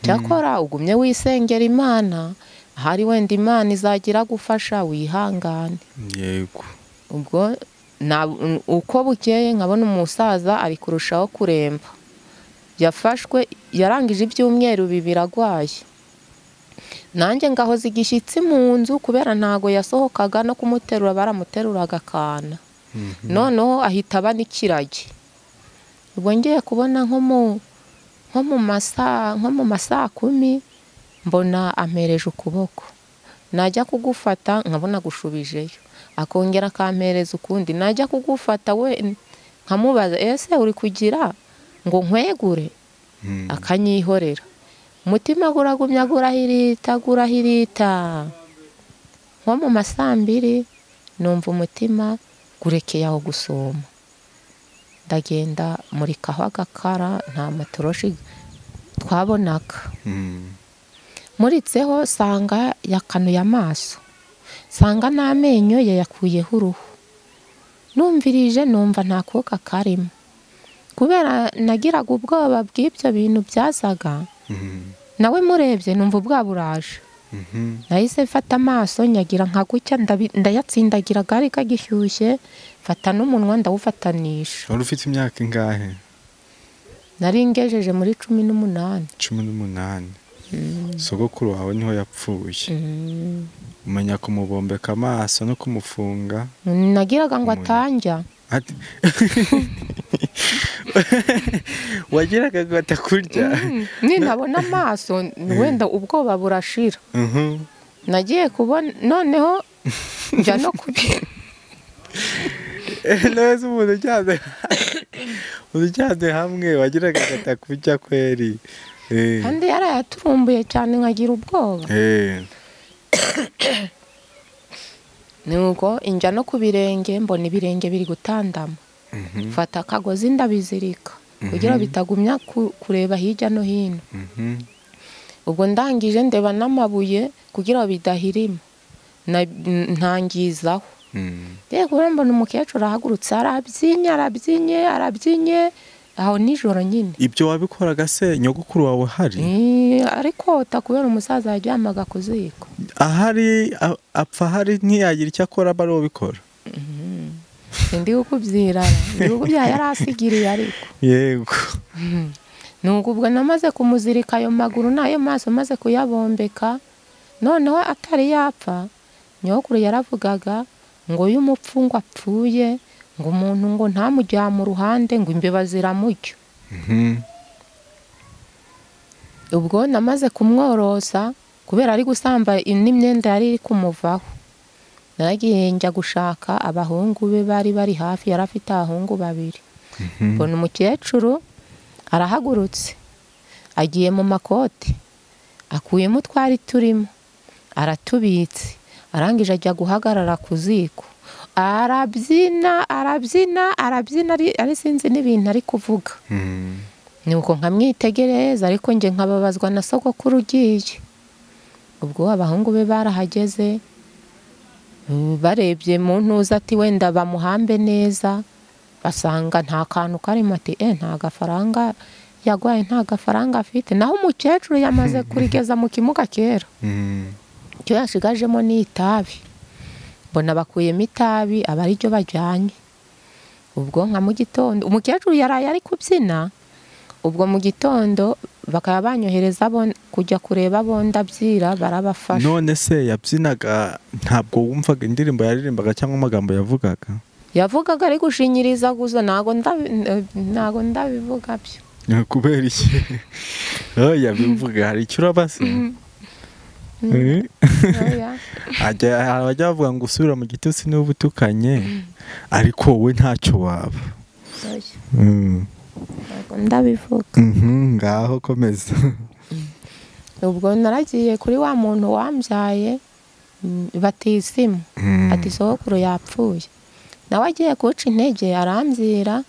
[SPEAKER 2] Cyakora ugumye wisengera Imana, ahari wenda Imana izagira gufasha, wihangane.
[SPEAKER 1] Yego.
[SPEAKER 2] Ubwo uko bukeye nkabona umusaza ari kurushaho kuremba. Yafashwe yarangije ibyumweru 2 agwaye. Nanjye ngahoza igishyitsi mu nzu kubera ntago yasohokaga, no kumuterura baramuteruraga akana. Noneho ahita aba n'ikiragi. Ubwo ngiye kubona nko mu masaa 10 mbona ampereje ukuboko, najya kugufata nkabona gushubijeyo, akongera akampereza ukundi, najya kugufata we nkamubaza ese uri kugira ngo nkwegure, akanyihorera. Umutima guragumya gurahirita gurahirita. Nko mu masaa 2 numva umutima gurekeye aho gusoma. Ndagenda murikaho agakara, nta matoroshi twabonaga. Muritseho sanga yakanuye amaso, sanga n'amenyo yayakuyeho uruhu. Numvirije numva nta kuka karimo, kubera nagiraga ubwoba bw'ibyo bintu byazaga. Nawe murebye numva ubwa buraje. Nahise mfata amaso nyagira nka gutya, ndayatsindagira gari kagishyushye, mfata n'umunwa ndawufatanisha.
[SPEAKER 1] Wari ufite imyaka ingahe?
[SPEAKER 2] Nari ngejeje muri 18.
[SPEAKER 1] 18. Sogokuru wawe niho yapfuye. Umenya kumubombeka amaso no kumufunga?
[SPEAKER 2] Nagiraga ngo atanja.
[SPEAKER 1] Wagiraga ngo atakurya?
[SPEAKER 2] Ninabona amaso wenda ubwoba burashira. Nagiye kubona noneho njya no kubi.
[SPEAKER 1] Neza umuntu ujyanye hamwe wagiraga ngo atakurya kweri.
[SPEAKER 2] Kandi yarayaturumbuye cyane nkagira ubwoba. Nuko injya no ku birenge mbona ibirenge biri gutandama. Mfata akagozi ndabizirika kugira bitagumya kureba hirya no hino. Ubwo ndangije ndeba n'amabuye kugira bidahirima, ntangizaho. Yego mbona umukecuru ahagurutse arabyinnye arabyinnye arabyinnye aho nijoro nyine.
[SPEAKER 1] Ibyo wabikoraga se nyogokuru wawe hari?
[SPEAKER 2] Ariko kubera umusaza yaryamaga ku ziko.
[SPEAKER 1] Ahari apfa hari ntiyagira icyo akora bari ubikora.
[SPEAKER 2] Ndi kukubyira, ndi kukubyira yarasigiriye ariko.
[SPEAKER 1] Yego.
[SPEAKER 2] Nuko ubwo namaze kumuzirika ayo maguru n'ayo maso maze kuyabombeka, noneho atari yapfa, nyogokuru yaravugaga ngo uyu mupfu ngo apfuye, ngo umuntu ngo ntamujya mu ruhande ngo imbeba ziramurya. Ubwo namaze kumworosa kubera ari gusamba n'imyenda yari iri kumuvaho. Naragiye njya gushaka abahungu be bari bari hafi, yari afite abahungu 2. Mbona umukecuru Arahagurutse agiye mu makote, akuyemo utwari turimo aratubitse, arangije ajya guhagarara ku ziko, arabyina arabyina arabyina, ari sinzi n'ibintu ari kuvuga. Nuko nkamwitegereza, ariko nge nkababazwa na sogokuru ugiye. Ubwo abahungu be barahageze, barebye mu ntuza ati wenda bamuhambe neza, basanga nta kantu karimo, ati nta gafaranga yagwaye, nta gafaranga afite. Naho umukecuru yamaze kurigeza mu kimuga kera, icyo yashigajemo ni itabi. Mbona bakuyemo itabi aba ari ryo bajyanye. Ubwo nka mu gitondo umukecuru yaraye ari kubyina, ubwo mu gitondo bakaba banyohereza kujya kureba bo ndabyira, barabafasha.
[SPEAKER 1] None se yabyinaga ntabwo wumvaga indirimbo yaririmbaga cyangwa amagambo yavugaga?
[SPEAKER 2] Yavugaga ari gushinyiriza gusa, ntago ndabivuga byo.
[SPEAKER 1] Kubera iki? Yabivuga hari icyo urabase? Abajya bavuga ngo usubira mu gitutsi niba utukanye, ariko wowe ntacyo waba.
[SPEAKER 2] Ndabivuga.
[SPEAKER 1] Ngaho komeza.
[SPEAKER 2] Ubwo naragiye kuri wa muntu wambyaye batisimu, ati sogokuru yapfuye. Nawe agiye guca intege arambwira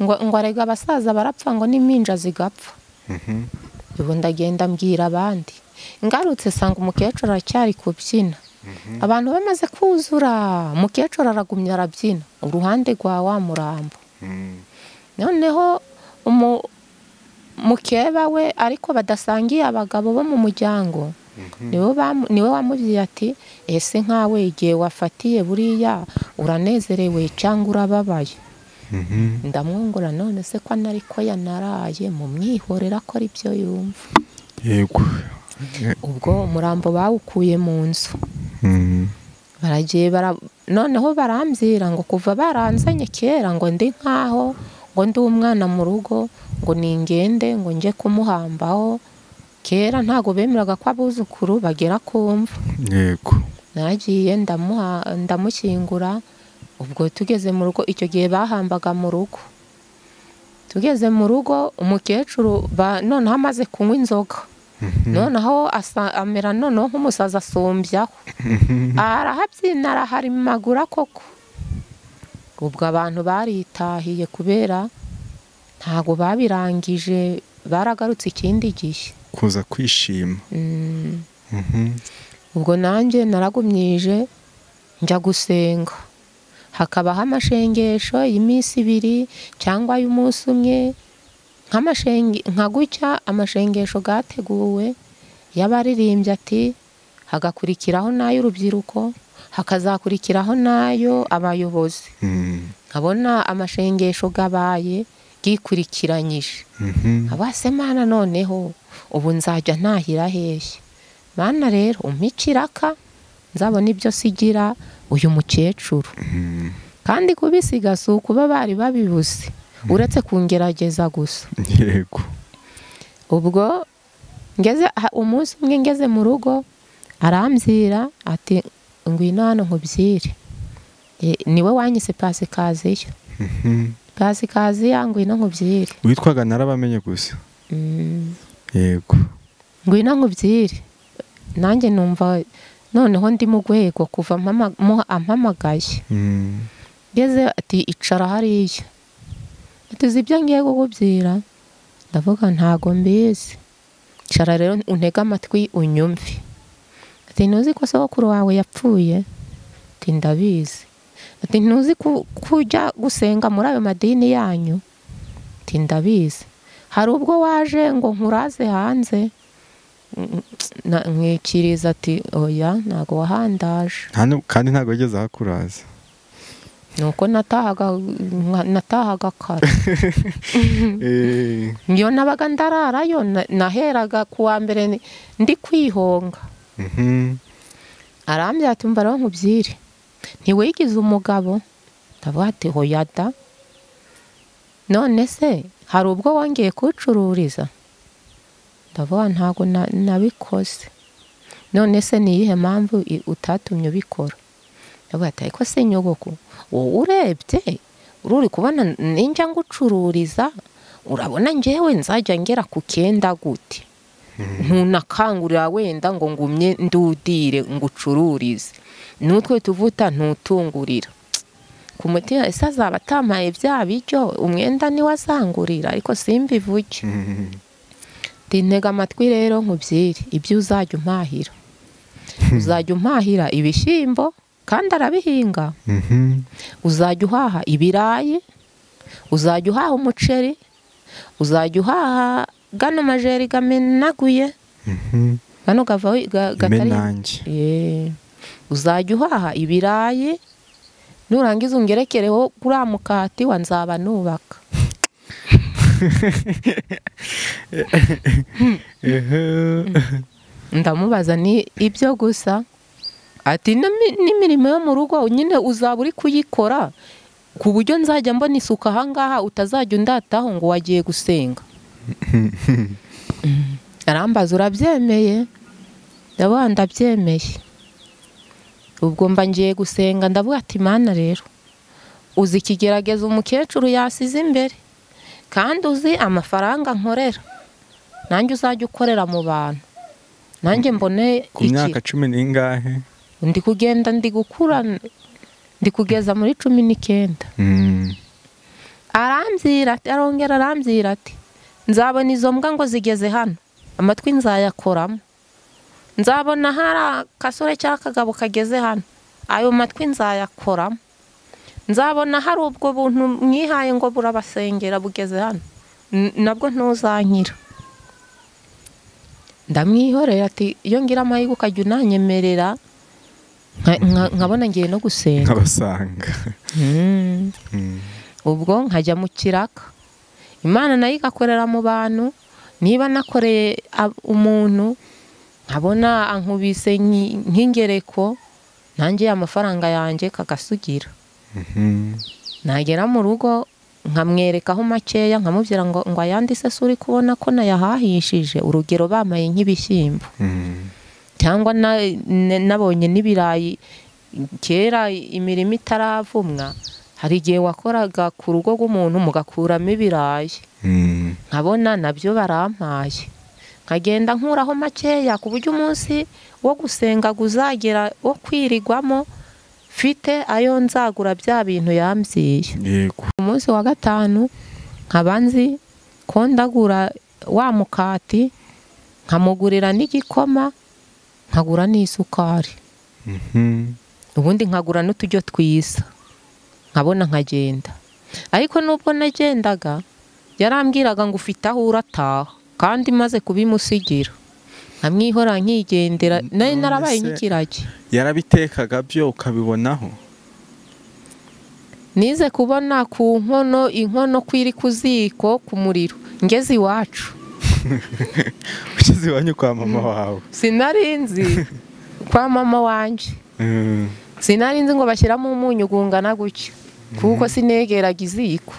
[SPEAKER 2] ngo arega abasaza barapfa ngo n'impinja zigapfa. Ubu ndagenda mbwira abandi. Ngarutse sanga umukecuru aracyari kubyina. Abantu bamaze kuzura, umukecuru aragumya arabyina uruhande rwa wa murambo. Noneho mukeba we ariko badasangiye abagabo bo mu muryango, niwe wamubwiye ati ese nkawe igihe wafatiye buriya uranezerewe cyangwa urababaye? Ndamwungura, none se ko nariko yanaraye mu mwihorera akora ibyo yumva.
[SPEAKER 1] Yego.
[SPEAKER 2] Ubwo umurambo bawukuye mu nzu. Baragiye noneho barambwira ngo kuva baranzanye kera ngo ndi nkaho ngo ndi umwana mu rugo, ngo ningende ngo nje kumuhambaho. Kera ntago bemeraga ko abuzukuru bagera kumva.
[SPEAKER 1] Yego.
[SPEAKER 2] Nagiye ndamushyingura. Ubwo tugeze mu rugo, icyo gihe bahambaga mu rugo. Tugeze mu rugo umukecuru noneho amaze kunywa inzoga, noneho amera noneho nk'umusaza asumbyaho, arahabyina araharimagura koko. Ubwo abantu baritahiye kubera ntago babirangije, baragarutse ikindi gihe
[SPEAKER 1] kuza kwishima.
[SPEAKER 2] Ubwo nanjye naragumyije njya gusenga, hakabaho amashengesho y'iminsi ibiri cyangwa y'umunsi umwe, nka gutya amashengesho gateguwe y'abaririmbyi ati hagakurikiraho n'ay'urubyiruko, hakazakurikiraho n'ayo abayobozi. Nkabona amashengesho gabaye gikurikiranyije. Abase Mana noneho ubu nzajya ntahira hehe? Mana rero umpikiraka nzabona ibyo sigira uyu mukecuru. Kandi kubisiga si ukuba bari babibuze, uretse kungerageza gusa.
[SPEAKER 1] Yego.
[SPEAKER 2] Ubwo ngeze umunsi umwe ngeze mu rugo, arambwira ati ngwino hano nkubyire. Niwe wanyise Pasikaziya. Pasikaziya ngwino nkubyire.
[SPEAKER 1] Witwaga narabamenye gusa. Yego.
[SPEAKER 2] Ngwino nkubyire. Nanjye numva noneho ndi mu rwego kuva ampamagaye. Ngeze ati icara hariya. Ati uzi ibyo ngiye kukubwira? Ndavuga ntago mbizi. Icara rero untege amatwi unyumve. Ati ntuzi ko sogokuru wawe yapfuye? Ati ndabizi. Ati ntuzi kujya gusenga muri ayo madini yanyu? Ati ndabizi. Hari ubwo waje ngo nkuraze hanze? Nkikiriza ati oya ntago wahandaje.
[SPEAKER 1] Kandi ntago wigeze ahakuraza.
[SPEAKER 2] Nuko natahaga kare. Ngiyo nabaga ndararayo, naheraga kuwa mbere ndi kwihonga. Arambwira ati umva rero nkubyire, ntiwigize umugabo? Ndavuga ati hoya da. None se hari ubwo wongeye kucururiza? Ndavuga ntago nabikoze. None se ni iyihe mpamvu utatumye ubikora? Ndavuga ati ariko se nyogoko, wowe urebye uri kubona ninjya ngucururiza Urabona njyewe nzajya ngera ku 9 gute? Ntunakangurira wenda ngo ngumye ndudire ngucururize, nutwe tuvuta ntutungurira. Ku mutima ese azaba atampaye bya biryo, umwenda niwe azangurira, ariko simbivuge. Ntega amatwi rero nkubyire ibyo uzajya umpahira. Uzajya umpahira ibishyimbo kandi arabihinga, uzajya uhaha ibirayi, uzajya uhaha umuceri, uzajya uhaha gano majeri gamenaguye, gano gava gatari, uzajya uhaha ibirayi, nurangiza ungerekereho kuri mukati wa nzaba nubaka. Ndamubaza ni ibyo gusa? Ati n'imirimo yo mu rugo nyine uzaba uri kuyikora ku buryo nzajya mbona isuka ahangaha, utazajya undataho ngo wagiye gusenga. Arambaza urabyemeye? Ndavuga ndabyemeye. Ubwo mba ngiye gusenga, ndavuga ati Mana rero uzi ikigerageza umukecuru yasize imbere, kandi uzi amafaranga nkorera, nanjye uzajya ukorera mu bantu, nanjye mbone
[SPEAKER 1] ku myaka 10 n'ingahe
[SPEAKER 2] ndi kugenda ndi gukura, ndi kugeza muri 19. Arambwira ati, arongera arambwira ati nzabona izo mbwa ngo zigeze hano, amatwi nzayakoramo. Nzabona hari akasore cyangwa akagabo kageze hano, ayo matwi nzayakoramo. Nzabona hari ubwo buntu mwihaye ngo burabasengera bugeze hano, nabwo ntuzankira. Ndamwihorera ati iyo ngira amahirwe ukajya unanyemerera nkabona ngiye no gusenga
[SPEAKER 1] nkabasanga.
[SPEAKER 2] Ubwo nkajya mu kiraka, Imana nayo igakorera mu bantu. Niba nakoreye umuntu nkabona ankubise nk'ingereko, nanjye amafaranga yanjye kagasugira. Nagera mu rugo nkamwerekaho makeya, nkamubwira ngo ayandi se uri kubona ko nayahahishije, urugero bamaye nk'ibishyimbo cyangwa nabonye n'ibirayi. Kera imirimo itaravumwa, hari igihe wakoraga ku rugo rw'umuntu mugakuramo ibirayi, nkabona nabyo barampaye, nkagenda nkuraho makeya ku buryo umunsi wo gusenga uzagera wo kwirigwamo mfite ayo nzagura bya bintu yambyiye. Umunsi wa 5 nkaba nzi ko ndagura wa mukati, nkamugurira n'igikoma, nkagura n'isukari, ubundi nkagura n'uturyo twiza, nkabona nkagenda. Ariko nubwo nagendaga yarambwiraga ngo ufite aho urataha, kandi maze kubimusigira nkamwihora nkigendera. Nari narabaye nk'ikiragi.
[SPEAKER 1] Yarabitekaga byo ukabibonaho?
[SPEAKER 2] Nize kubona ku nkono, inkono kwiri ku ziko ku muriro ngeze iwacu.
[SPEAKER 1] Ugeze iwanyu kwa mama wawe?
[SPEAKER 2] Sinarinzi kwa mama wanje. Sinarinzi ngo bashyiramo umunyu gungana gutya, kuko sinegeraga iziko.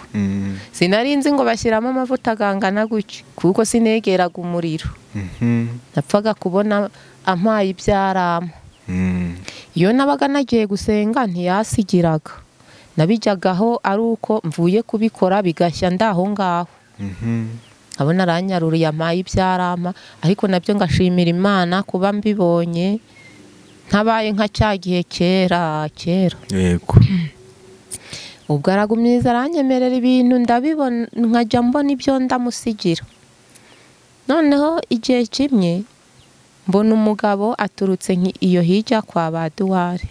[SPEAKER 2] Sinarinzi ngo bashyiramo amavuta gangana gutya, kuko sinegeraga umuriro. Napfaga kubona ampaye ibyarama. Iyo nabaga nagiye gusenga ntiyasigiraga, nabijyagaho ari uko mvuye kubikora bigashya ndaho ngaho. Abona aranyaruriye ampaye ibyarama, ariko nabyo ngashimira Imana kuba mbibonye, ntabaye nka cya gihe kera kera.
[SPEAKER 1] Yego.
[SPEAKER 2] Ubwo aragumiriza aranyemerera ibintu ndabibona, nkajya mbona ibyo ndamusigira. Noneho igihe kimwe mbona umugabo aturutse iyo hirya kwa Baduware,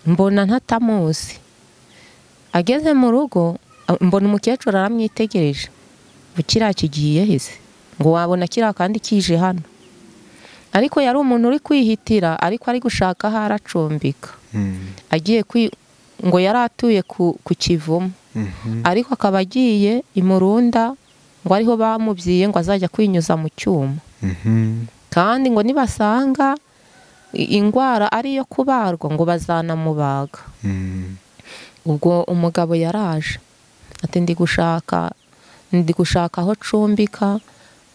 [SPEAKER 2] mbona ntatamuzi. Ageze mu rugo mbona umukecuru aramwitegereje, ngo kiriya kigiye heze, ngo wabona kiriya kandi kije hano. Ariko yari umuntu uri kwihitira, ariko ari gushaka aho aracumbika. Agiye ngo yari atuye ku Kivumu, ariko akaba agiye i Murunda ngo ariho bamubyiye ngo azajya kwinyuza mu cyuma. Kandi ngo nibasanga ingwara ari yo kubarwa ngo bazanamubaga. Ubwo umugabo yaraje ati ndi gushaka aho cumbika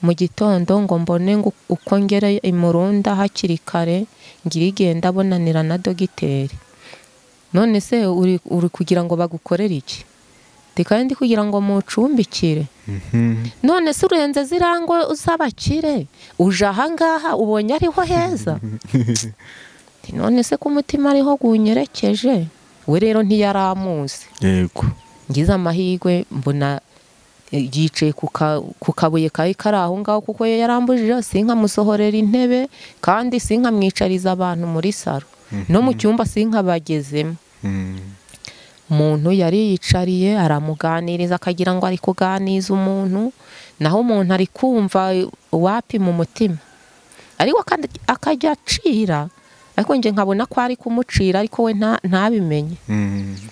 [SPEAKER 2] mu gitondo ngo mbone ngo uko ngere i Murunda hakiri kare, ngira igenda abonanira na dogiteri. None se uri kugira ngo bagukorere iki? Kandi kugira ngo mucumbikire. None se urenze zirango uzabakire uje ahangaha ubonye ariho heza. None se ku mutima ariho gunyerekeje we rero ntiyaramuzi.
[SPEAKER 1] Yego.
[SPEAKER 2] Ngize amahirwe mbona yicaye ku kabuye kari kari aho ngaho kuko yarambujije sinkamusohorera intebe kandi sinkamwicariza abantu muri saro no mu cyumba sinkabagezemo. Umuntu yari yicariye aramuganiriza akagira ngo ari kuganiza umuntu naho umuntu ari kumva wapi mu mutima ariko akajya acira ariko nje nkabona ko ari kumucira ariko we ntabimenye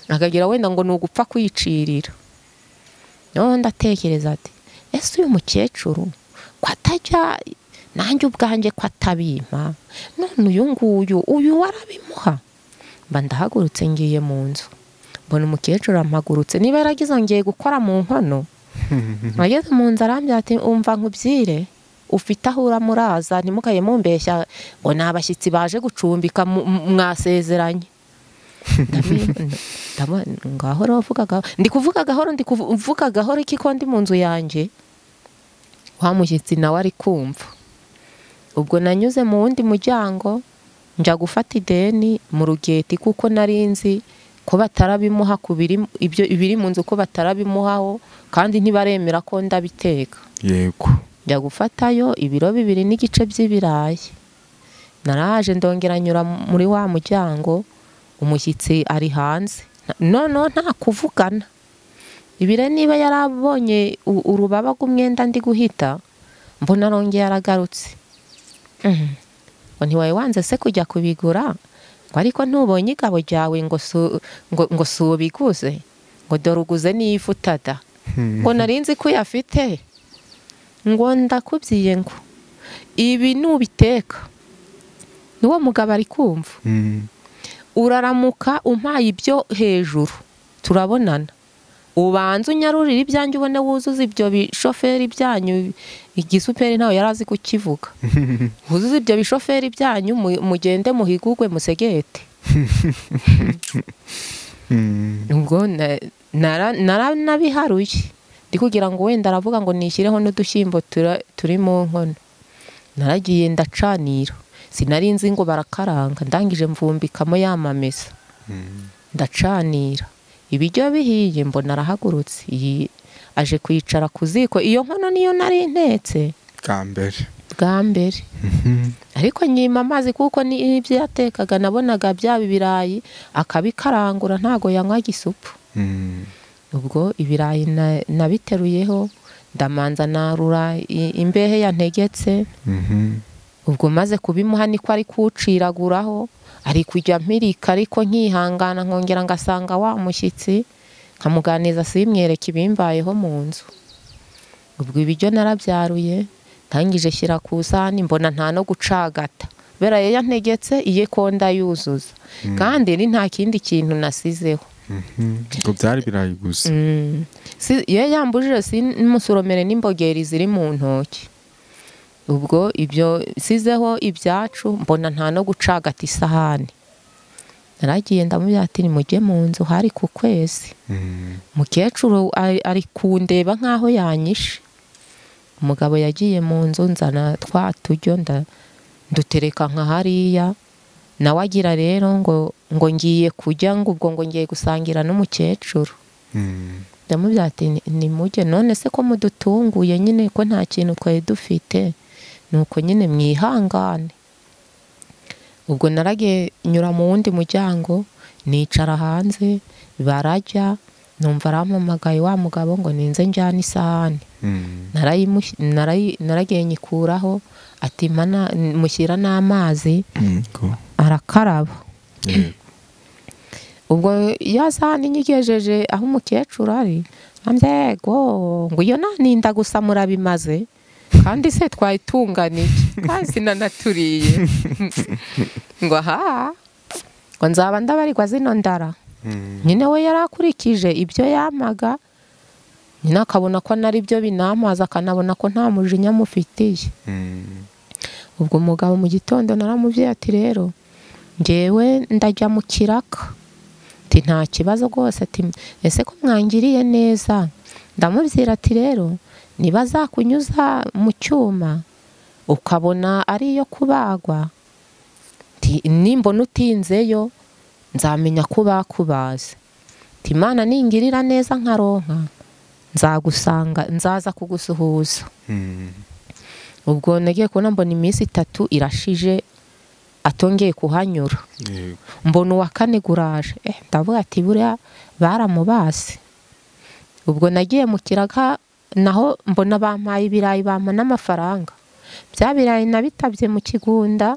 [SPEAKER 2] akagira wenda ngo nugupfa kwicirira. None ndatekereza ati ese uyu mukecuru ko atajya nanjye ubwanjye ko atabimpa none uyu nguyu uyu warabimuha. Mba ndahagurutse ngiye mu nzu mbona umukecuru ampagurutse niba yaragize ngiye gukora mu nkono. Ageze mu nzu arambwira ati umva nkubyire ufite aho uramuraza ntimukaye mumbeshya ngo ni abashyitsi baje gucumbika mwasezeranye. Ngahoro vuga ndi kuvuga gahoro ndi kuvuga gahoro iki ko ndi mu nzu yanjye. Wa mushyitsi nawe ari kumva. Ubwo nanyuze mu wundi muryango njya gufata ideni mu rugeti kuko narinzi ko batarabimuha kubiri ibyo ibiri mu nzu ko batarabimuhaho kandi ntibaremera ko ndabiteka.
[SPEAKER 1] Yego.
[SPEAKER 2] Njya gufatayo ibiro 2.5 by'ibirayi. Naraje ndongera nyura muri wa muryango umushyitsi ari hanze. No nta kuvugana. Ibire niba yarabonye urubaba rw'umwenda ndi guhita mbona arongeye aragarutse. Ngo ntiwaye wanze se kujya kubigura ngo ariko ntubonye igabo ryawe ngo subiguze ngo dore uguze n'ifu tada ngo narinzi ko uyafite ngo ndakubyiye ngo ibi nubiteka. N'uwo mugabo ari kumva. Uraramuka umpaye ibyo hejuru turabonana ubanza unyarurira ibyanjye ubone wuzuza ibyo bishoferi byanyu igisuperi ntawe yarazi kukivuga wuzuza ibyo bishoferi byanyu mugende muhigugwe musegete. Ubwo naranabiharuye ndi kugira ngo wenda aravuga ngo nishyireho n'udushyimbo turi mu nkono. Naragiye ndacanira sinari nzi ngo barakaranga ndangije mvumbikamo yamamesa ndacanira ibiryo bihiye mbona arahagurutse aje kwicara ku ziko. Iyo nkono niyo nari ntetse bwa mbere ariko nyima amazi kuko n'ibyo yatekaga nabonaga byaba ibirayi akabikarangura ntago yanywaga isupu. Ubwo ibirayi nabiteruyeho ndamanza narura imbehe yantegetse. Ubwo maze kubimuha niko ari kuciraguraho ari kujya mpirika ariko nkihangana nkongera ngasanga wa mushyitsi nkamuganiza simwereka ibimbayeho mu nzu. Ubwo ibiryo narabyaruye ntangije shyira ku isahani mbona nta no gucagata bera yantegetse iye konda yuzuza kandi ni nta kindi kintu nasizeho.
[SPEAKER 1] Ngo byari birayi gusa.
[SPEAKER 2] Ye yambujije simusoromere n'imbogeri ziri mu ntoki. Ubwo ibyo sizeho ibyacu mbona nta no gucagata isahani. Naragiye ndamubwira ati nimujye mu nzu hari ku kwezi. Mukecuru ari kundeba nkaho yanyishe. Umugabo yagiye mu nzu nzana twa turyo ndutereka nka hariya nawe agira rero ngo ngiye kujya ngo ubwo ngo ngiye gusangira n'umukecuru. Ndamubwira ati nimujye none se ko mudutunguye nyine ko nta kintu twari dufite nuko nyine mwihangane. Ubwo naragiye nyura mu wundi muryango nicara hanze barajya numva arampamagaye wa mugabo ngo ninze njyane isahani. Naragiye nyikuraho ati mana mushyira n'amazi arakaraba. Ubwo ya sahani nyigejeje aho umukecuru ari ambego ngo iyo naninda gusa murabimaze kandi se twayitunganiye kandi sinanaturiye ngo aha ngo nzaba ndabarirwa zino ndara. Nyine we yarakurikije ibyo yamaga nyine akabona ko nari byo binamaza akanabona ko nta mujinya mufitiye. Ubwo umugabo mu gitondo naramubwiye ati rero ngewe ndajya mu kiraka Ati nta kibazo rwose, ati ese ko mwangiriye neza. Ndamubwira ati rero niba zakunyuza mu cyuma ukabona ari iyo kubagwa, nimbona utinzeyo nzamenya ko bakubaze. Ati Imana ningirira neza nkaronka nzagusanga, nzaza kugusuhuza. Ubwo nagiye kubona mbona iminsi 3 irashije atongeye kuhanyura. Mbona uwa kane guraje, ndavuga ati buriya baramubase. Ubwo nagiye mu kiraga naho mbona bampaye ibirayi, bampa n'amafaranga. Bya birayi nabitabye mu kigunda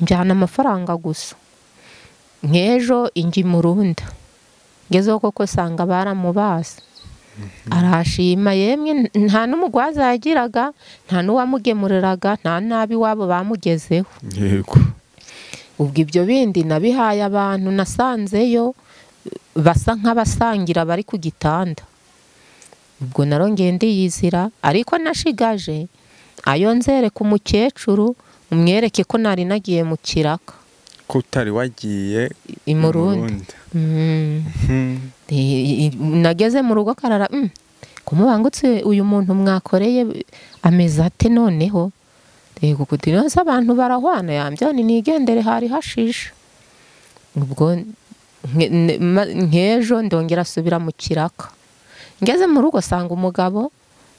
[SPEAKER 2] njyana amafaranga gusa. Nk'ejo ingi murunda ngezeho koko sanga baramubase. Arashima yemwe, nta n'umugwaza yagiraga, nta n'uwamugemuriraga, nta nabi wabo bamugezeho.
[SPEAKER 1] Yego.
[SPEAKER 2] Ubwo ibyo bindi nabihaye abantu nasanzeyo basa nk'abasangira bari ku gitanda. Ubwo narongeye ndiyizira, ariko nashigaje ayo nzereka umukecuru umwereke ko nari nagiye mu kiraka,
[SPEAKER 1] ko utari wagiye
[SPEAKER 2] i Murundi. Nageze mu rugo karara kumubangutse uyu muntu mwakoreye ameze ate noneho? Yego kutinoza abantu barahwana yambya ni nigendere hari hashisha. Ubwo nkejo ndongera asubira mu kiraka. Ngeze mu rugo sanga umugabo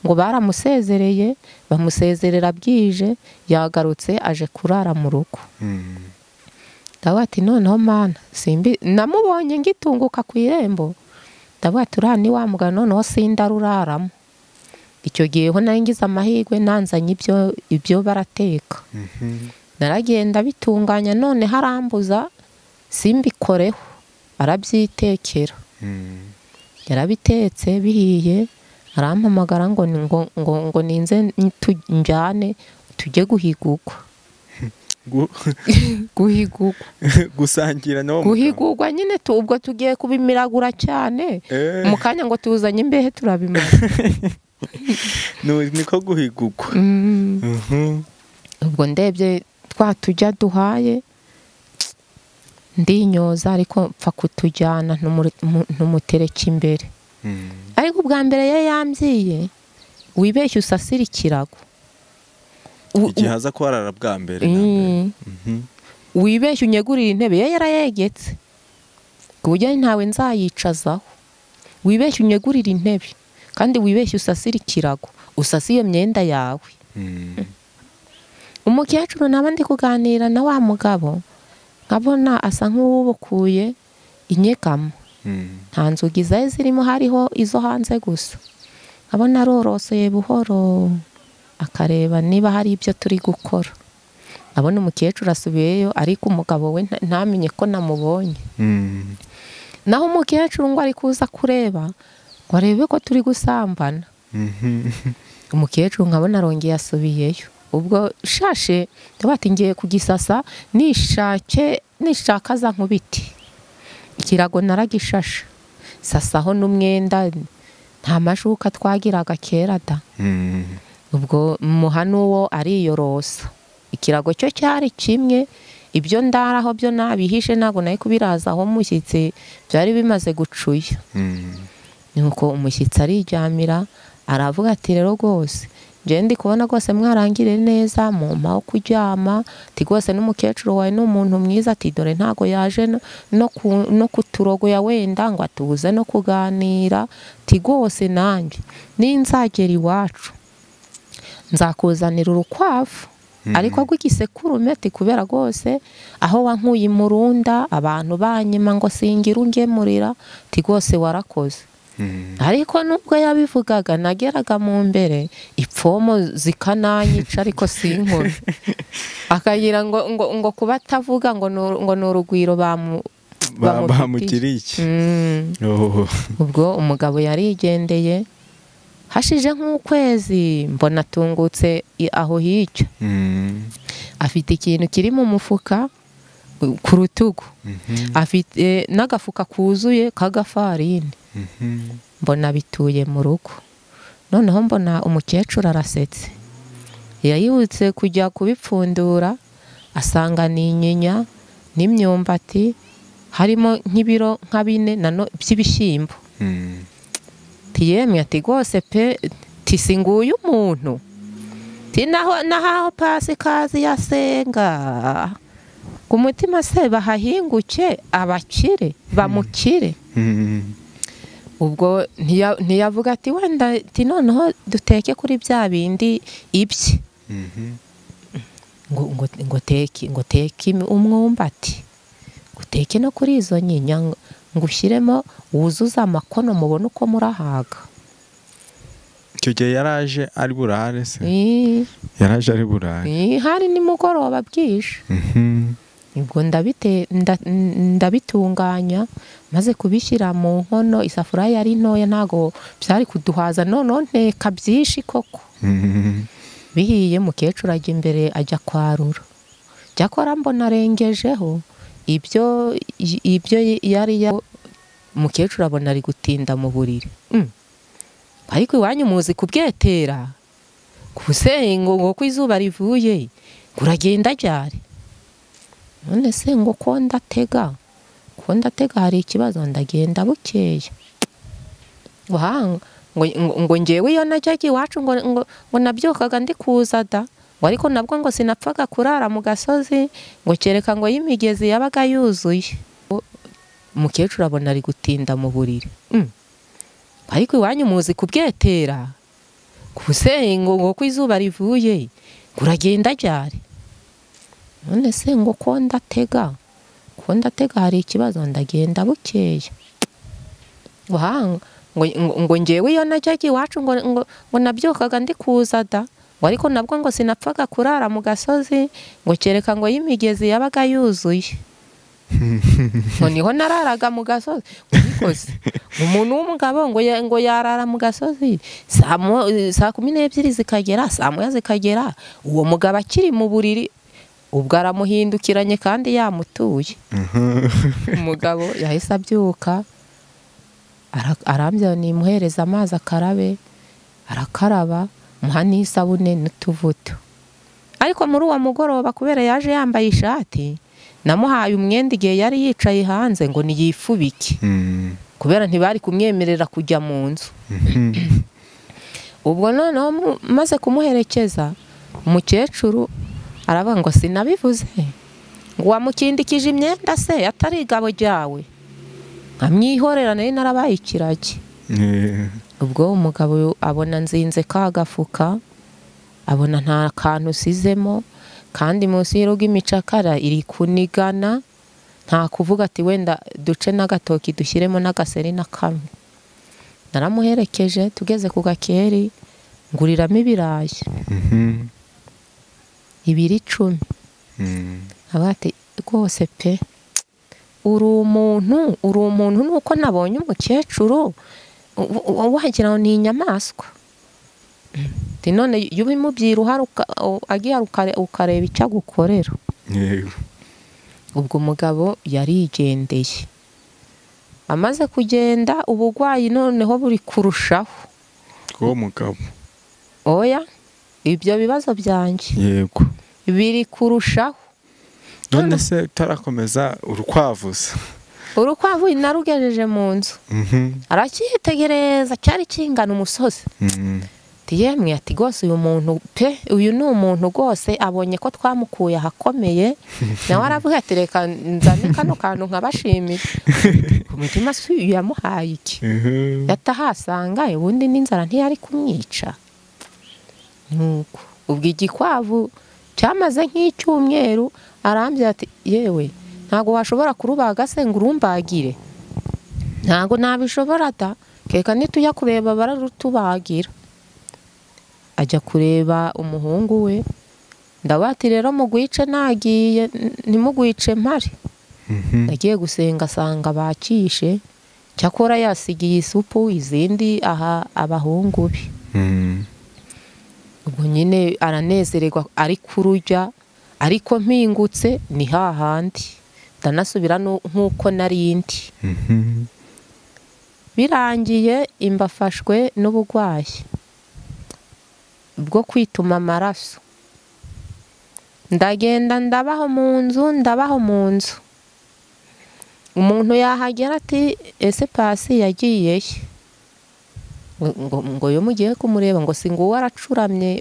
[SPEAKER 2] ngo baramusezereye, bamusezerera bwije, yagarutse aje kurara mu rugo. Ndavuga ati noneho mana simbi namubonye ngitunguka ku irembo. Ndavuga ati uriya ni wa mugabo noneho sindaruraramo. Icyo gihe ho nari ngize amahirwe nanzanye ibyo barateka. Naragenda bitunganya none harambuza simbikoreho, arabyitekera. Yarabitetse bihiye, arampamagara ngo ngo ngo ninze njyane tujye guhigugwa. Guhigugwa,
[SPEAKER 1] gusangira no
[SPEAKER 2] guhigugwa nyine ubwo tugiye kubimiragura cyane mu kanya ngo tuzanye imbehe turabimara.
[SPEAKER 1] Niko guhigugwa.
[SPEAKER 2] Ubwo ndebye twa tujya duhaye ndinyoza, ariko mpfa kutujyana ntumutereke imbere. Ariko ubwa mbere ye yambyiye wibeshye usasira ikirago.
[SPEAKER 1] Igihe aza kwarara bwa mbere
[SPEAKER 2] wibeshye unyegurira intebe ye yarayegetse ku buryo ntawe nzayicazaho. Wibeshye unyegurira intebe kandi wibeshye usasira ikirago, usase iyo myenda yawe. Umukecuru naba ndi kuganira na wa mugabo nkabona asa nk'uwubukuye inyegamo. Nta nzugi zari zirimo, hariho izo hanze gusa. Nkabona arorosoye buhoro akareba niba hari ibyo turi gukora. Abona umukecuru asubiyeyo, ariko umugabo we ntamenye ko namubonye. Naho umukecuru ngo ari kuza kureba ngo arebe ko turi gusambana. Umukecuru nkabona arongeye asubiyeyo. Ubwo shashe ndabati ngiye kugisasa nishake nishaka za nkubiti. Ikirago naragishasha sasaho n'umwenda, nta mashuka twagiraga kera da. Ubwo muhanuwo ariyorosa. Ikirago cyo cyari kimwe, ibyo ndaraho byo nabihishe ntago naye kubiraza aho umushyitsi byari bimaze gucuya. Nuko umushyitsi arijyamira aravuga ati rero rwose nje ndi kubona rwose mwarangire neza mumpa wo kuryama, ati rwose n'umukecuru wawe ni umuntu mwiza, ati dore ntago yaje no kuturogoya wenda ngo atubuze no kuganira, ati rwose nanjye ninzagera iwacu nzakuzanira urukwavu ariko rw'igisekurume, ati kubera rwose aho wankuye imurunda abantu banyima ngo singira ungemurira, ati rwose warakoze. Ariko nubwo yabivugaga nageraga mu mbere ipfomo zikananyica ariko sinkore. Akagira ngo ngo ngo kuba atavuga ngo ngo n'urugwiro
[SPEAKER 1] bamugiriye.
[SPEAKER 2] Ubwo umugabo yarigendeye hashije nk'ukwezi mbona atungutse aho hirya. Afite ikintu kiri mu mufuka ku rutugu, afite n'agafuka kuzuye k'agafarini. Mbona bituye mu rugo. Noneho mbona umukecuru arasetse, yayibutse kujya kubipfundura asanga ni inyinya n'imyumbati Harimo nk'ibiro nka 4 nano by'ibishyimbo. Tiyemwe ati gose pe tisinguye umuntu. Ti naho naho Pasikazi yasenga. Ku mutima se bahahinguke abakire bamukire. Ubwo ntiyavuga ati wenda ti noneho duteke kuri bya bindi ibye. Ngo teke umwumbati. Uteke no kuri izo nyinya ngo ushyiremo wuzuze amakono mubone uko murahaga.
[SPEAKER 1] Icyo gihe yaraje ari burare se? Yaraje ari burare.
[SPEAKER 2] Hari nimugoroba bwije. Ubwo ndabitunganya maze kubishyira mu nkono, isafuriya yari ntoya ntago byari kuduhaza, none nteka byinshi koko. Bihiye mukecuru ajya imbere ajya kwarura. Cyakora mbona arengejeho ibyo yari ya mukecuru abona ari gutinda mu buriri. Ariko iwanyu muzi kubwetera kusengo ngo ko izuba rivuye uragenda ryari. None se ngo ko ndatega hari ikibazo, ndagenda bukeye. Ngo ngewe iyo najyaga iwacu ngo nabyukaga ndi kuza da, ngo ariko nabwo ngo sinapfaga kurara mu gasozi, ngo kereka ngo y'imigezi yabaga yuzuye. Umukecuru abona ari gutinda mu buriri. Ariko iwanyu muzi kubwetera kusengo ngo ko izuba rivuye uragenda ryari. None se ngo ko ndatega hari ikibazo, ndagenda bukeye. Ngo ngewe iyo najyaga iwacu ngo nabyukaga ndi kuza da, ngo ariko nabwo ngo sinapfaga kurara mu gasozi, ngo kereka ngo y'imigezi yabaga yuzuye. Ngo niho nararaga mu gasozi. Ubikoze umuntu w'umugabo ngo yarara mu gasozi saa 12 zikagera, saa 1 zikagera, uwo mugabo akiri mu buriri. Ubwo aramuhindukiranye kandi yamutuye. Umugabo yahise abyuka arambya nimuhereza amazi akarabe, arakaraba muha n'isabune n'utuvuto. Ariko muri uwo mugoroba kubera yaje yambaye ishati, namuhaye umwenda igihe yari yicaye hanze ngo niyifubike. Kubera ntibari kumwemerera kujya mu nzu. Ubwo noneho maze kumuherekeza, umukecuru aravuga ngo sinabivuze, ngo wamukindikije imyenda se atari igabo ryawe, nkamwihorera nari narabaye ikiragi. Ubwo umugabo abona nzinze ka gafuka, abona nta kantu usizemo, kandi munsi y'urugo imicakara iri kunigana, nta kuvuga ati wenda duce n'agatoki dushyiremo n'agaseri na kamwe. Naramuherekeje tugeze ku gakeri nguriramo ibirayi. 2.10. Abati rwose pe uri umuntu nuko nabonye umukecuru wagira ngo ni inyamaswa. None iyo ubimubwira agiye ukareba icyo agukorera. Ubwo umugabo yarigendeye. Amaze kugenda ubugwayi noneho buri kurushaho.
[SPEAKER 1] Uwo mugabo
[SPEAKER 2] oya ibyo bibazo byanjye
[SPEAKER 1] yego
[SPEAKER 2] biri kurushaho.
[SPEAKER 1] None se utarakomeza urukwavuza?
[SPEAKER 2] Urukwavu narugejeje mu nzu. Aracyitegereza cyari kingana umusozi. Yemwe ati gose uyu muntu pe, uyu ni umuntu gose abonye ko twamukuye ahakomeye, nawe aravuga ati reka nzane kano kantu nkabashimira. Ku mutima si yamuhaye iki? Yatahasanga ubundi n'inzara ntiyari kumwica. Nuko ubwo igikwavu cyamaze nk'icyumweru, arambye ati yewe ntago washobora kurubaga se ngo urumbagire. Ntago nabishobora da, keka nitujya kureba bararutubagira. Ajya kureba umuhungu we, ndabati rero mugwice nagiye ntimugwice mpari. Nagiye gusenga asanga bakishe, cyakora yasigiye isupu izindi aha abahungu be. Ubwo nyine aranezererwa ari kurujya, ariko mpingutse ni hahandi ndanasubira nkuko narindi. Birangiye imbafashwe n'ubugwayi bwo kwituma amaraso. Ndagenda ndabaho mu nzu, ndabaho mu nzu. Umuntu yahagera ati ese Pasi yagiye he? Ngo yo mugiye kumureba ngo si nguwo aracuramye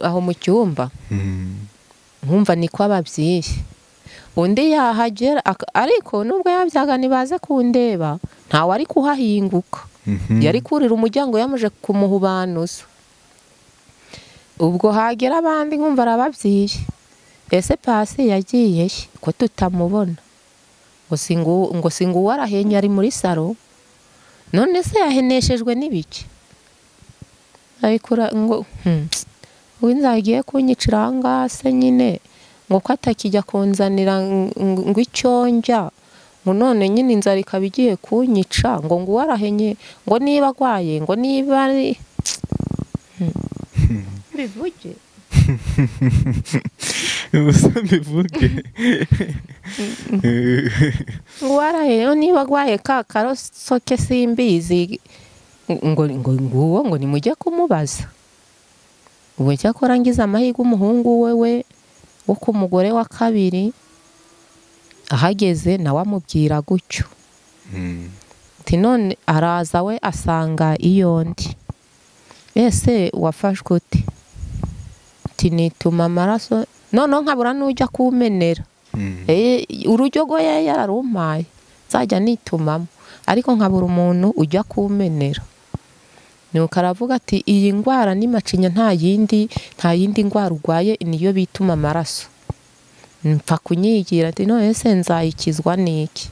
[SPEAKER 2] aho mu cyumba. Nkumva niko ababyiye. Undi yahagera ariko nubwo yabyaga nibaze kundeba ntawe ari kuhahinguka. Yari kurira umuryango yamaje kumuhubanuza. Ubwo hagera abandi nkumva arababyiye. Ese Pasi yagiye he ko tutamubona? Ngo singuwo arahenye ari muri saro. None se yaheneshejwe n'ibiki? Ayikura ngo winzagiye kunyicira ngaha se nyine ngo ko atakijya kunzanira ngo icyonjya, ngo none nyine inzara ikaba igiye kunyica, ngo nguwo arahenye, ngo niba agwaye, ngo niba ari bivuge.
[SPEAKER 1] Ubusa mbivuge.
[SPEAKER 2] Ngo arahenye niba agwaye ka karosoke simbizi, ngo nguwo ngo nimujye kumubaza. Ubwo cyakora ngize amahirwe umuhungu wewe wo ku mugore wa kabiri ahageze nawe amubwira gutyo. Ati none araza we asanga iyo ndi. Ese wafashwe ute? Ati nituma amaraso none nkabura n'ujya kumenera. Urujyo go yararumpaye nzajya nitumamo ariko nkabura umuntu ujya kumenera. Nuko aravuga ati iyi ndwara ni macinya nta yindi ndwara urwaye niyo bituma amaraso. Mpfa kunyigira ati none se nzayikizwa niki?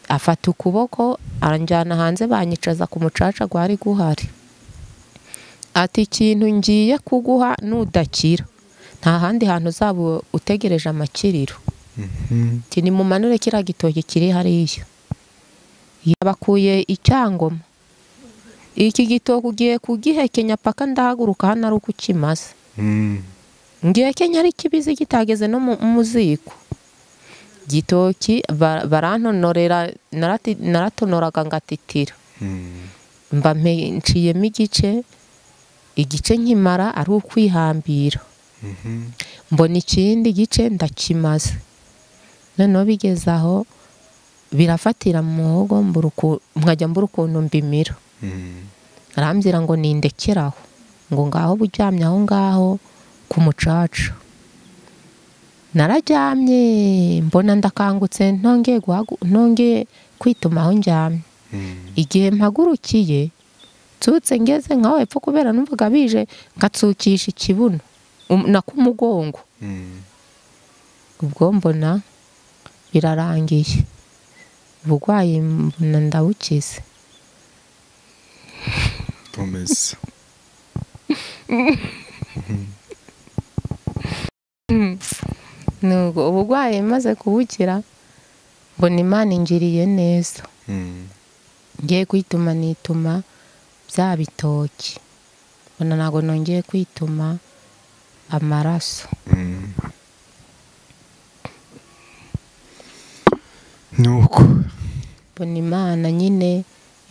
[SPEAKER 2] Afata ukuboko aranjyana hanze banyicaza ku mucaca gwari guhari. Ati ikintu ngiye kuguha nudakira nta handi hantu uzaba utegereje amakiriro. Ati nimumanure kiriya gitoki kiri hariya. Yabakuye icyangoma. Iki gitoki ugiye kugihekenya paka ndahaguruka hano ari uko ukimaze. Ngiye kenya ari kibizi kitageze no mu ziko. Gitoki barantonorera, naratonoraga ngatitira. Mba nciyemo igice nkimara ari ukwihambira. Mbona ikindi gice ndakimaze. Noneho bigeze aho birafatira mu muhogo nkajya mbura ukuntu mbimira. Arambwira ngo nindekeraho, ngo ngaho buryamye aho ngaho ku mucaca. Nararyamye mbona ndakangutse ntongeye kwituma aho ndyamye. Igihe mpagurukiye nsutse ngeze nkaho hepfo kubera numvaga bije ngatsukisha ikibuno na kumugongo. Ubwo mbona birarangiye, uburwayi mbona ndabukize.
[SPEAKER 1] Komeza.
[SPEAKER 2] Nuko uburwayi maze kubukira mbona Imana ingiriye neza. Ngiye kwituma nituma bya bitoki, mbona ntago nongeye kwituma amaraso.
[SPEAKER 1] Nuko
[SPEAKER 2] mbona Imana nyine,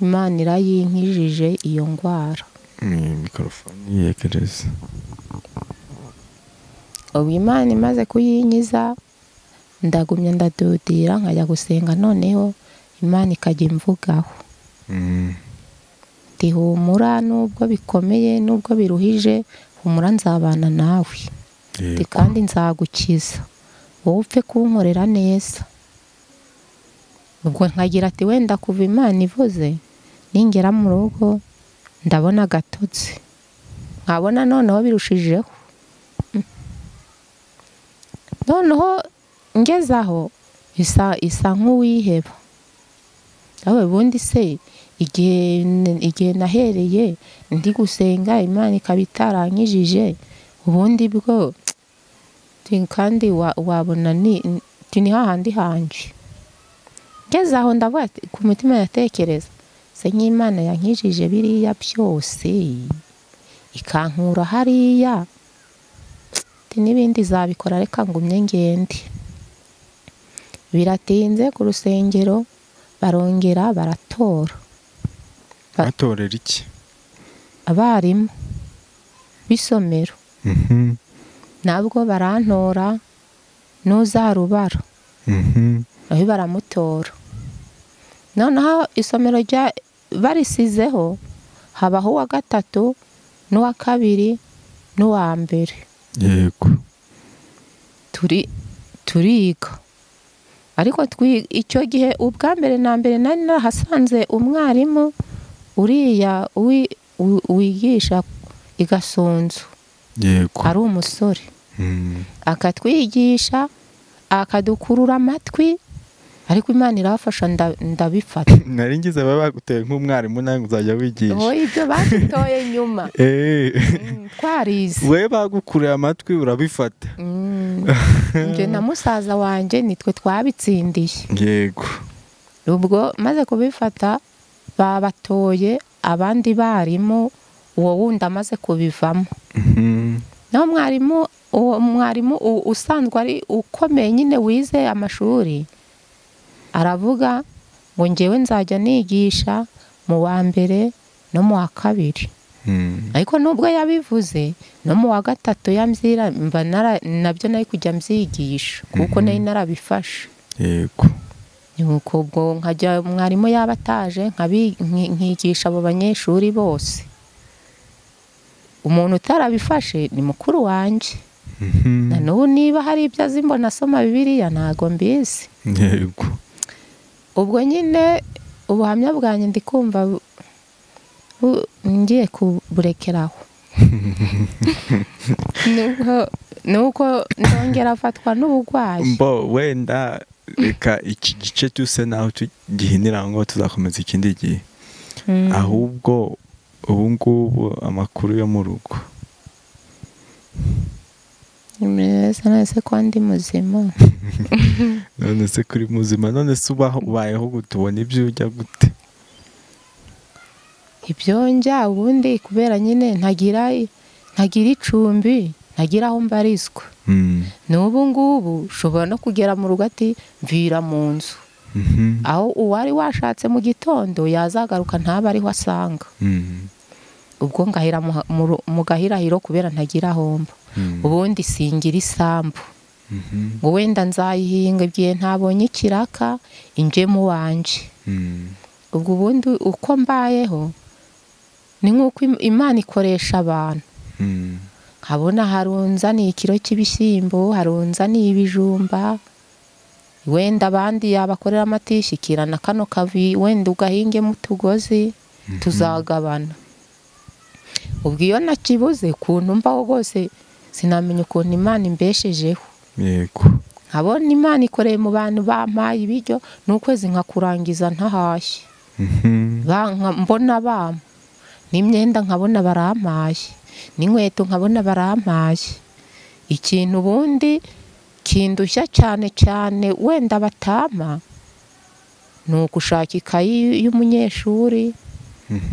[SPEAKER 2] Imana irayinkijije iyo ndwara.
[SPEAKER 1] Mikrofone yegereze.
[SPEAKER 2] Ubu Imana imaze kuyinkiza ndagumya ndadudira nkajya gusenga, noneho Imana ikajya imvugaho. Ati humura nubwo bikomeye nubwo biruhije, humura nzabana nawe. Ati kandi nzagukiza, wowe upfe kunkorera neza. Ubwo nkagira ati wenda kuva Imana ivuze ningera mu rugo ndabona agatotsi, nkabona noneho birushijeho. Noneho ngeze aho isa nk'uwiheba. Aho ubundi se igihe nahereye ndi gusenga Imana ikaba itarankijije, ubundi bwo kandi wabona ni hahandi hanje. Ngeze aho ndavuga ku mutima yatekereza se nk'Imana yankijije biriya byose ikankura hariya, n'ibindi zabikora reka ngumye ngende. Biratinze ku rusengero barongera baratora.
[SPEAKER 1] Batorera iki?
[SPEAKER 2] Abarimu b'isomero. Nabwo barantora n'uzarubara. Nawe baramutora. Noneho isomero rya barisizeho habaho uwa gatatu n'uwa kabiri n'uwa mbere.
[SPEAKER 1] Yego.
[SPEAKER 2] Turiga. Ariko icyo gihe ubwa mbere na mbere nari narahasanze umwarimu uriya wigisha igasunzu.
[SPEAKER 1] Yego.
[SPEAKER 2] Ari umusore. Akatwigisha akadukurura amatwi, ariko Imana irafasha ndabifata.
[SPEAKER 1] Nari ngize baba baguteye nk'umwarimu nawe uzajya wigisha.
[SPEAKER 2] Oya, ibyo badutoye nyuma. Twarize.
[SPEAKER 1] We bagukurura amatwi urabifata.
[SPEAKER 2] Njye na musaza wanjye nitwe twabitsindiye.
[SPEAKER 1] Yego.
[SPEAKER 2] Ubwo maze kubifata babatoye abandi barimu, uwo wundi amaze kubivamo. Naho mwarimu, uwo mwarimu usanzwe ari ukomeye nyine wize amashuri, aravuga ngo njyewe nzajya nigisha mu wa mbere no mu wa kabiri. Ariko nubwo yabivuze no mu wa gatatu yambyira mba nabyo nari kujya mbyigisha kuko nari narabifashe.
[SPEAKER 1] Yego.
[SPEAKER 2] Nuko ubwo nkajya mwarimu yaba ataje nkigisha abo banyeshuri bose. Umuntu utarabifashe ni mukuru wanjye. Na n'ubu niba hari ibyo azi mbona asoma Bibiliya ntago mbizi.
[SPEAKER 1] Yego.
[SPEAKER 2] Ubwo nyine ubuhamya bwanjye ndi kumva ngiye kuburekeraho. Nuko ndongera afatwa n'ubugwayi.
[SPEAKER 1] Mbo wenda reka iki gice tuse naho tugihinira ngo tuzakomeza ikindi gihe. Ahubwo ubu ngubu amakuru yo mu rugo.
[SPEAKER 2] Meza nese ko ndi muzima.
[SPEAKER 1] None se kuri muzima, none se ubayeho gute, ubona ibyo ujya gute?
[SPEAKER 2] Ibyo njya ubundi kubera nyine ntagira icumbi, ntagira aho mbarizwa. N'ubu ngubu ushobora no kugera mu rugo ati mvira mu nzu. Aho uwari washatse mu gitondo yazagaruka ntaba ariho asanga. Ubwo ngahira mu gahirahiro kubera ntagira aho mba. Ubundi singira isambu. Ngo wenda nzayihinga igihe ntabonye ikiraka inje mu wanje. Ubwo ubundi uko mbayeho ni nk'uko Imana ikoresha abantu. Nkabona harunzaniye ikiro cy'ibishyimbo, harunzaniye ibijumba, wenda abandi yabakorera amatishikirana kano kavi, wenda ugahingemo utugozi tuzagabana. Ubwo iyo nakibuze ukuntu mbaho rwose sinamenya ukuntu Imana imbeshejeho.
[SPEAKER 1] Yego.
[SPEAKER 2] Nkabona Imana ikoreye mu bantu bampaye ibiryo n'ukwezi nkakurangiza ntahashye. Mbona bampa n'imyenda nkabona barampaye, n'inkweto nkabona barampaye. Ikintu ubundi kindushya cyane cyane wenda batama ni ugushaka ikayi y'umunyeshuri,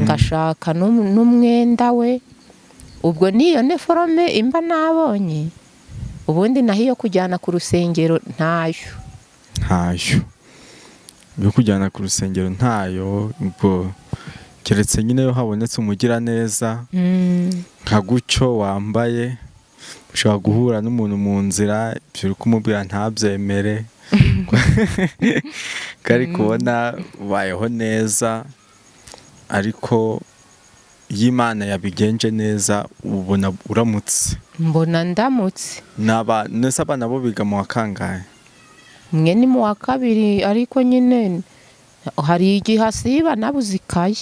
[SPEAKER 2] ngashaka n'umwenda we. Ubwo niyo neforome imba nabonye, ubundi naho iyo kujyana ku rusengero ntayo.
[SPEAKER 1] Ntayo. Yo kujyana ku rusengero ntayo, ubwo keretse nyine yo habonetse umugira neza nka gucyo wambaye, ushobora guhura n'umuntu mu nzira ibyo uri kumubwira ntabyemere, kari kubona ubayeho neza, ariko iyo Imana yabigenje neza ubona uramutse.
[SPEAKER 2] Mbona ndamutse.
[SPEAKER 1] Nese abana bo biga mu wa kangahe?
[SPEAKER 2] Mwe ni mu wa kabiri, ariko nyine hari igihe asiba nabuze ikaye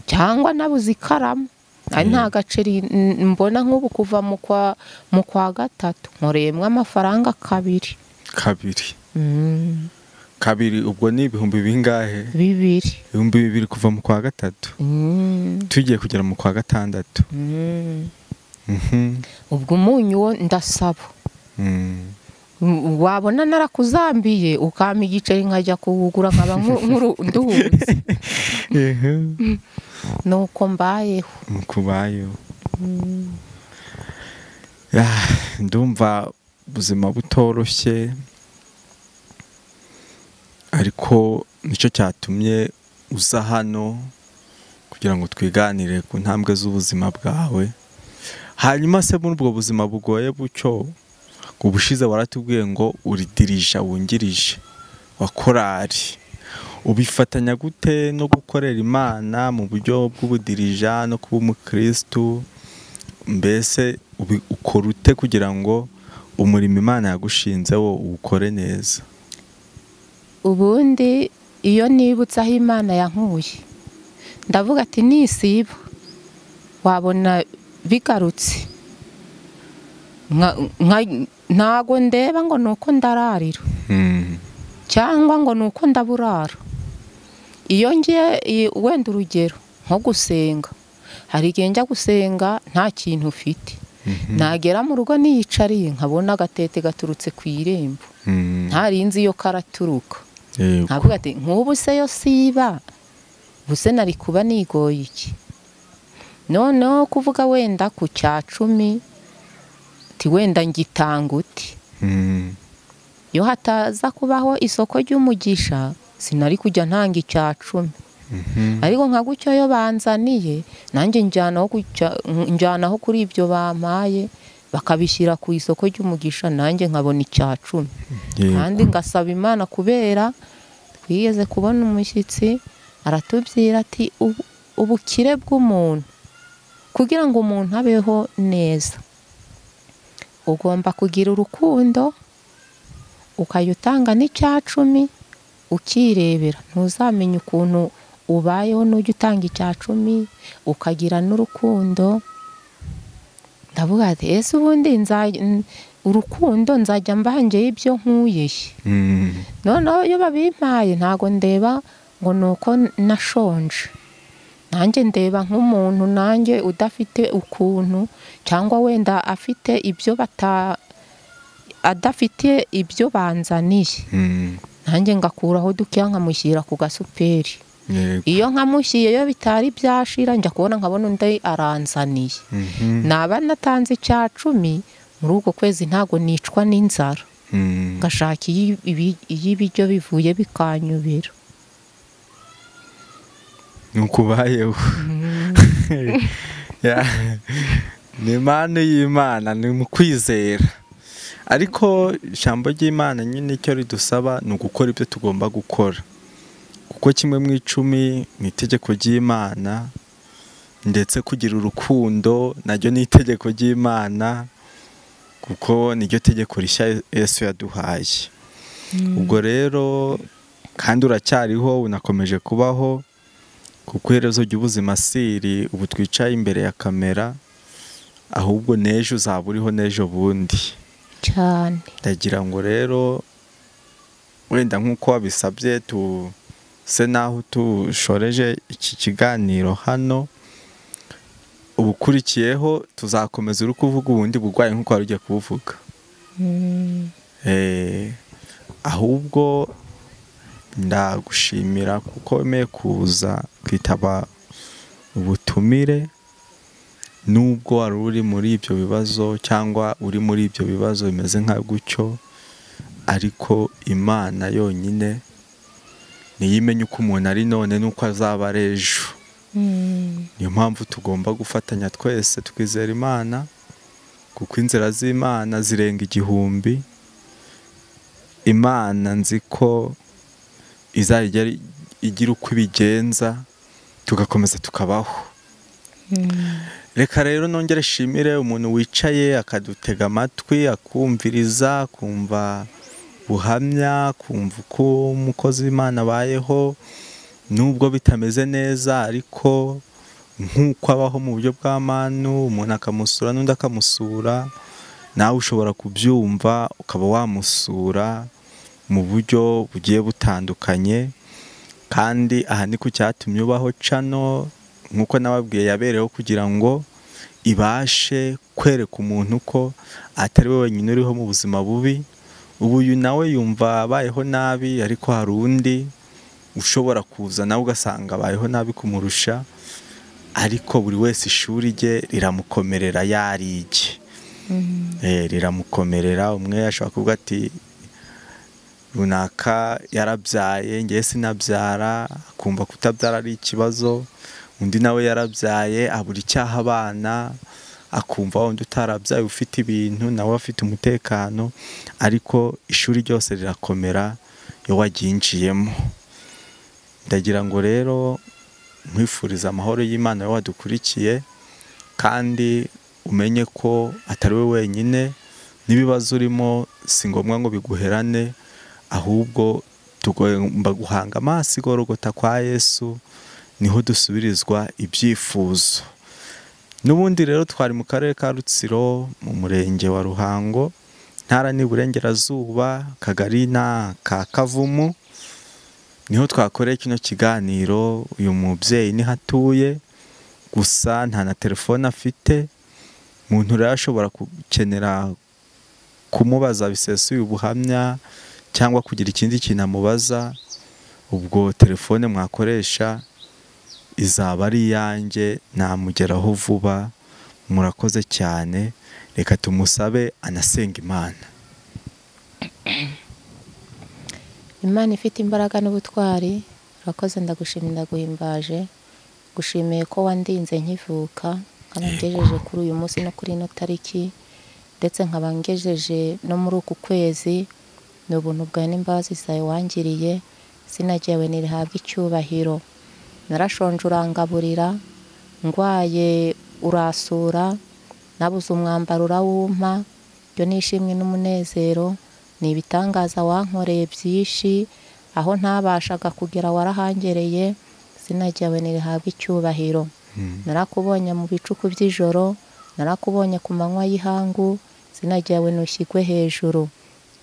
[SPEAKER 2] cyangwa nabuze ikaramu. Ari nta gaceri mbona nk'ubu kuva mu kwa gatatu nkoreyemwe amafaranga kabiri.
[SPEAKER 1] Kabiri ubwo ni ibihumbi bingahe?
[SPEAKER 2] Bibiri.
[SPEAKER 1] 2000 kuva mu kwa gatatu. Tugiye kugera mu kwa gatandatu.
[SPEAKER 2] Ubwo umunyu wo ndasaba. Wabona narakuzambiye ukampa igiceri nkajya kuwugura nkaba nduhutse. Nuko mbayeho.
[SPEAKER 1] Nuko ubayeho. Ndumva ubuzima butoroshye, ariko nicyo cyatumye uza hano kugira ngo twiganire ku ntambwe z'ubuzima bwawe. Hanyuma se muri ubwo buzima bugoye bucyo, ubushize waratubwiye ngo uri dirija wungirije. wa korali. Ubifatanya gute no gukorera Imana mu buryo bw'ubudirija no kuba umukristu? Mbese ukora ute kugira ngo umurimo Imana yagushinze wo ukore neza?
[SPEAKER 2] Ubundi iyo nibutse aho Imana yankuye, ndavuga ati nisiba wabona bigarutse. Ntago ndeba ngo nuko ndararira cyangwa ngo nuko ndaburara. Iyo ngiye wenda urugero nko gusenga, hari igihe njya gusenga nta kintu ufite, nagera mu rugo niyicariye nkabona agatete gaturutse ku irembo, ntarinzi iyo karaturuka. Nkavuga ati nk'ubu se yo siba, ubuse nari kuba nigoye iki? Noneho kuvuga wenda ku cya 10 ati wenda ngitanga uti, iyo hataza kubaho isoko ry'umugisha sinari kujya ntanga icya 10. Ariko nka gutyo yo banzaniye nanjye njyanaho kuri ibyo bampaye, bakabishyira ku isoko ry'umugisha, nanjye nkabona icya 10. Kandi ngasaba Imana, kubera twigeze kubona umushyitsi aratubwira ati ubukire bw'umuntu, kugira ngo umuntu abeho neza ugomba kugira urukundo, ukayutanga n'icya 10 ukirebera. Ntuzamenye ukuntu ubayeho n'ujya utanga icya 10 ukagira n'urukundo. Ndavuga ati ese ubundi urukundo nzajya mbangeye ibyo nkuye. Noneho iyo babimpaye ntago ndeba ngo nuko nashonje, nanjye ndeba nk'umuntu nanjye udafite ukuntu, cyangwa wenda afite ibyo adafite ibyo banzaniye, nanjye ngakuraho dukeya nkamushyira ku gasuperi. Iyo nkamushyiriye iyo bitari byashira njya kubona nkabona undi aranzaniye. Naba natanze icya 10 muri uko kwezi ntago nicwa n'inzara, ngashaka iyo ibiryo bivuye bikanyubira.
[SPEAKER 1] Nukubayeho ni impano y'Imana, ni mu kwizera. Ariko ijambo ry'Imana nyine icyo ridusaba ni ugukora ibyo tugomba gukora, kuko kimwe mu 10 ni itegeko ry'Imana, ndetse kugira urukundo naryo ni itegeko ry'Imana, kuko niryo tegeko rishya Yesu yaduhaye. Ubwo rero kandi uracyariho, unakomeje kubaho, kuko iherezo ry'ubuzima siri ubu twicaye imbere ya kamera, ahubwo n'ejo uzaba uriho n'ejo bundi
[SPEAKER 2] cyane.
[SPEAKER 1] Ndagira ngo rero wenda nk'uko wabisabye tuse naho tushoreje iki kiganiro hano, ubukurikiyeho tuzakomeza uri kuvuga ubundi burwayi nk'uko wari ugiye kubuvuga. Ahubwo ndagushimira kuko wemeye kuza kwitaba ubutumire, nubwo wari uri muri ibyo bibazo cyangwa uri muri ibyo bibazo bimeze nka gutyo, ariko Imana yonyine niyo imenya uko umuntu ari none n'uko azaba ari ejo. Niyo mpamvu tugomba gufatanya twese twizera Imana, kuko inzira z'Imana zirenga 1000. Imana nzi ko izajya igira uko ibigenza tugakomeza tukabaho. Reka rero nongere shimire umuntu wicaye akadutega amatwi, akumviriza, akumva buhamya, kumva uko umukozi w'Imana abayeho nubwo bitameze neza, ariko nk'uko abaho mu buryo bw'amanu, umuntu akamusura n'undi akamusura, nawe ushobora kubyumva ukaba wamusura mu buryo bugiye butandukanye. Kandi aha ni ku cyatumye ubaho cano, nk'uko nababwiye yabereyeho kugira ngo ibashe kwereka umuntu ko atari we wenyine uriho mu buzima bubi. Ubu uyu nawe yumva abayeho nabi, ariko hari undi ushobora kuza nawe ugasanga abayeho nabi kumurusha, ariko buri wese ishuri rye riramukomerera yarige. Riramukomerera. Umwe ashobora kuvuga ati runaka yarabyaye ngiye sinabyara, akumva kutabyara ari ikibazo. Undi nawe yarabyaye abura icyaha abana, akumva wundi utarabyaye ufite ibintu nawe afite umutekano. Ariko ishuri ryose rirakomera iyo waginjiyemo. Ndagira ngo rero nkwifuriza amahoro y'Imana wadukurikiye, kandi umenye ko atari we wenyine, n'ibibazo urimo si ngombwa ngo biguherane, ahubwo tugomba guhanga amaso igorogota kwa Yesu, niho dusubirizwa ibyifuzo. N'ubundi rero twari mu karere ka Rutsiro, mu murenge wa Ruhango, ntara ni Burengerazuba, kagari na ka Kavumu, niho twakoreye kino kiganiro. Uyu mubyeyi niho atuye, gusa nta na telefone afite. Umuntu rero ashobora gukenera kumubaza bisesuye ubuhamya cyangwa kugira ikindi kintu amubaza, ubwo telefone mwakoresha izaba ari iyanjye, namugeraho vuba. Murakoze cyane, reka tumusabe anasenga Imana.
[SPEAKER 2] Imana ifite imbaraga n'ubutwari, urakoze, ndagushimira, ndaguhimbaje, gushimiye ko wandinze nkivuka, nkaba ngejeje kuri uyu munsi no kuri ino tariki, ndetse nkaba ngejeje no muri uku kwezi. Ni ubuntu bwawe n'imbabazi zawe wangiriye, izina ryawe nirihabwe icyubahiro. Narashonje urangaburira, ndwaye urasura, nabuze umwambaro urawumpa, ibyo ni ishimwe n'umunezero. Ni ibitangaza wankoreye byinshi, aho ntabashaga kugera warahangereye, izina ryawe nirihabwe icyubahiro. Narakubonye mu bicuku by'ijoro, narakubonye ku manywa y'ihangu, izina ryawe nushyirwe hejuru.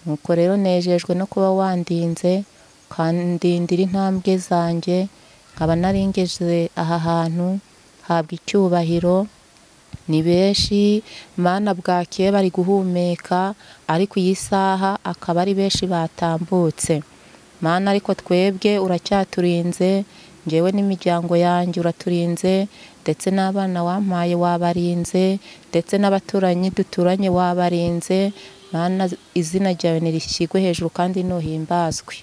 [SPEAKER 2] Nuko rero nejejwe no kuba wandinze, ukandindira intambwe zanjye, nkaba naringeze aha hantu, habwa icyubahiro. Ni benshi Mana bwakiye bari guhumeka, ariko iyi saha akaba ari benshi batambutse. Mana ariko twebwe uracyaturinze, njyewe n'imiryango yanjye uraturinze, ndetse n'abana wampaye wabarinze, ndetse n'abaturanyi duturanye wabarinze. Mana izina ryawe nirishyirwe hejuru kandi nuhimbazwe.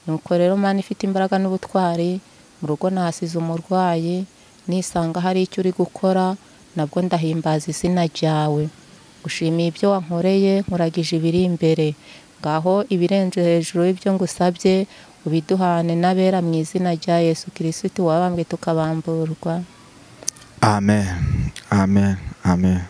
[SPEAKER 2] Nuko rero Mana ifite imbaraga n'ubutwari, mu rugo nahasize umurwayi, nisanga hari icyo uri gukora, nabwo ndahimbaza izina ryawe. Gushimiye ibyo wankoreye, nkuragije ibiri imbere. Ngaho ibirenze hejuru y'ibyo ngusabye, ubiduhane n'abera mu izina rya Yesu Kristo wabambwe tukabamburwa.
[SPEAKER 1] Amen. Amen. Amen.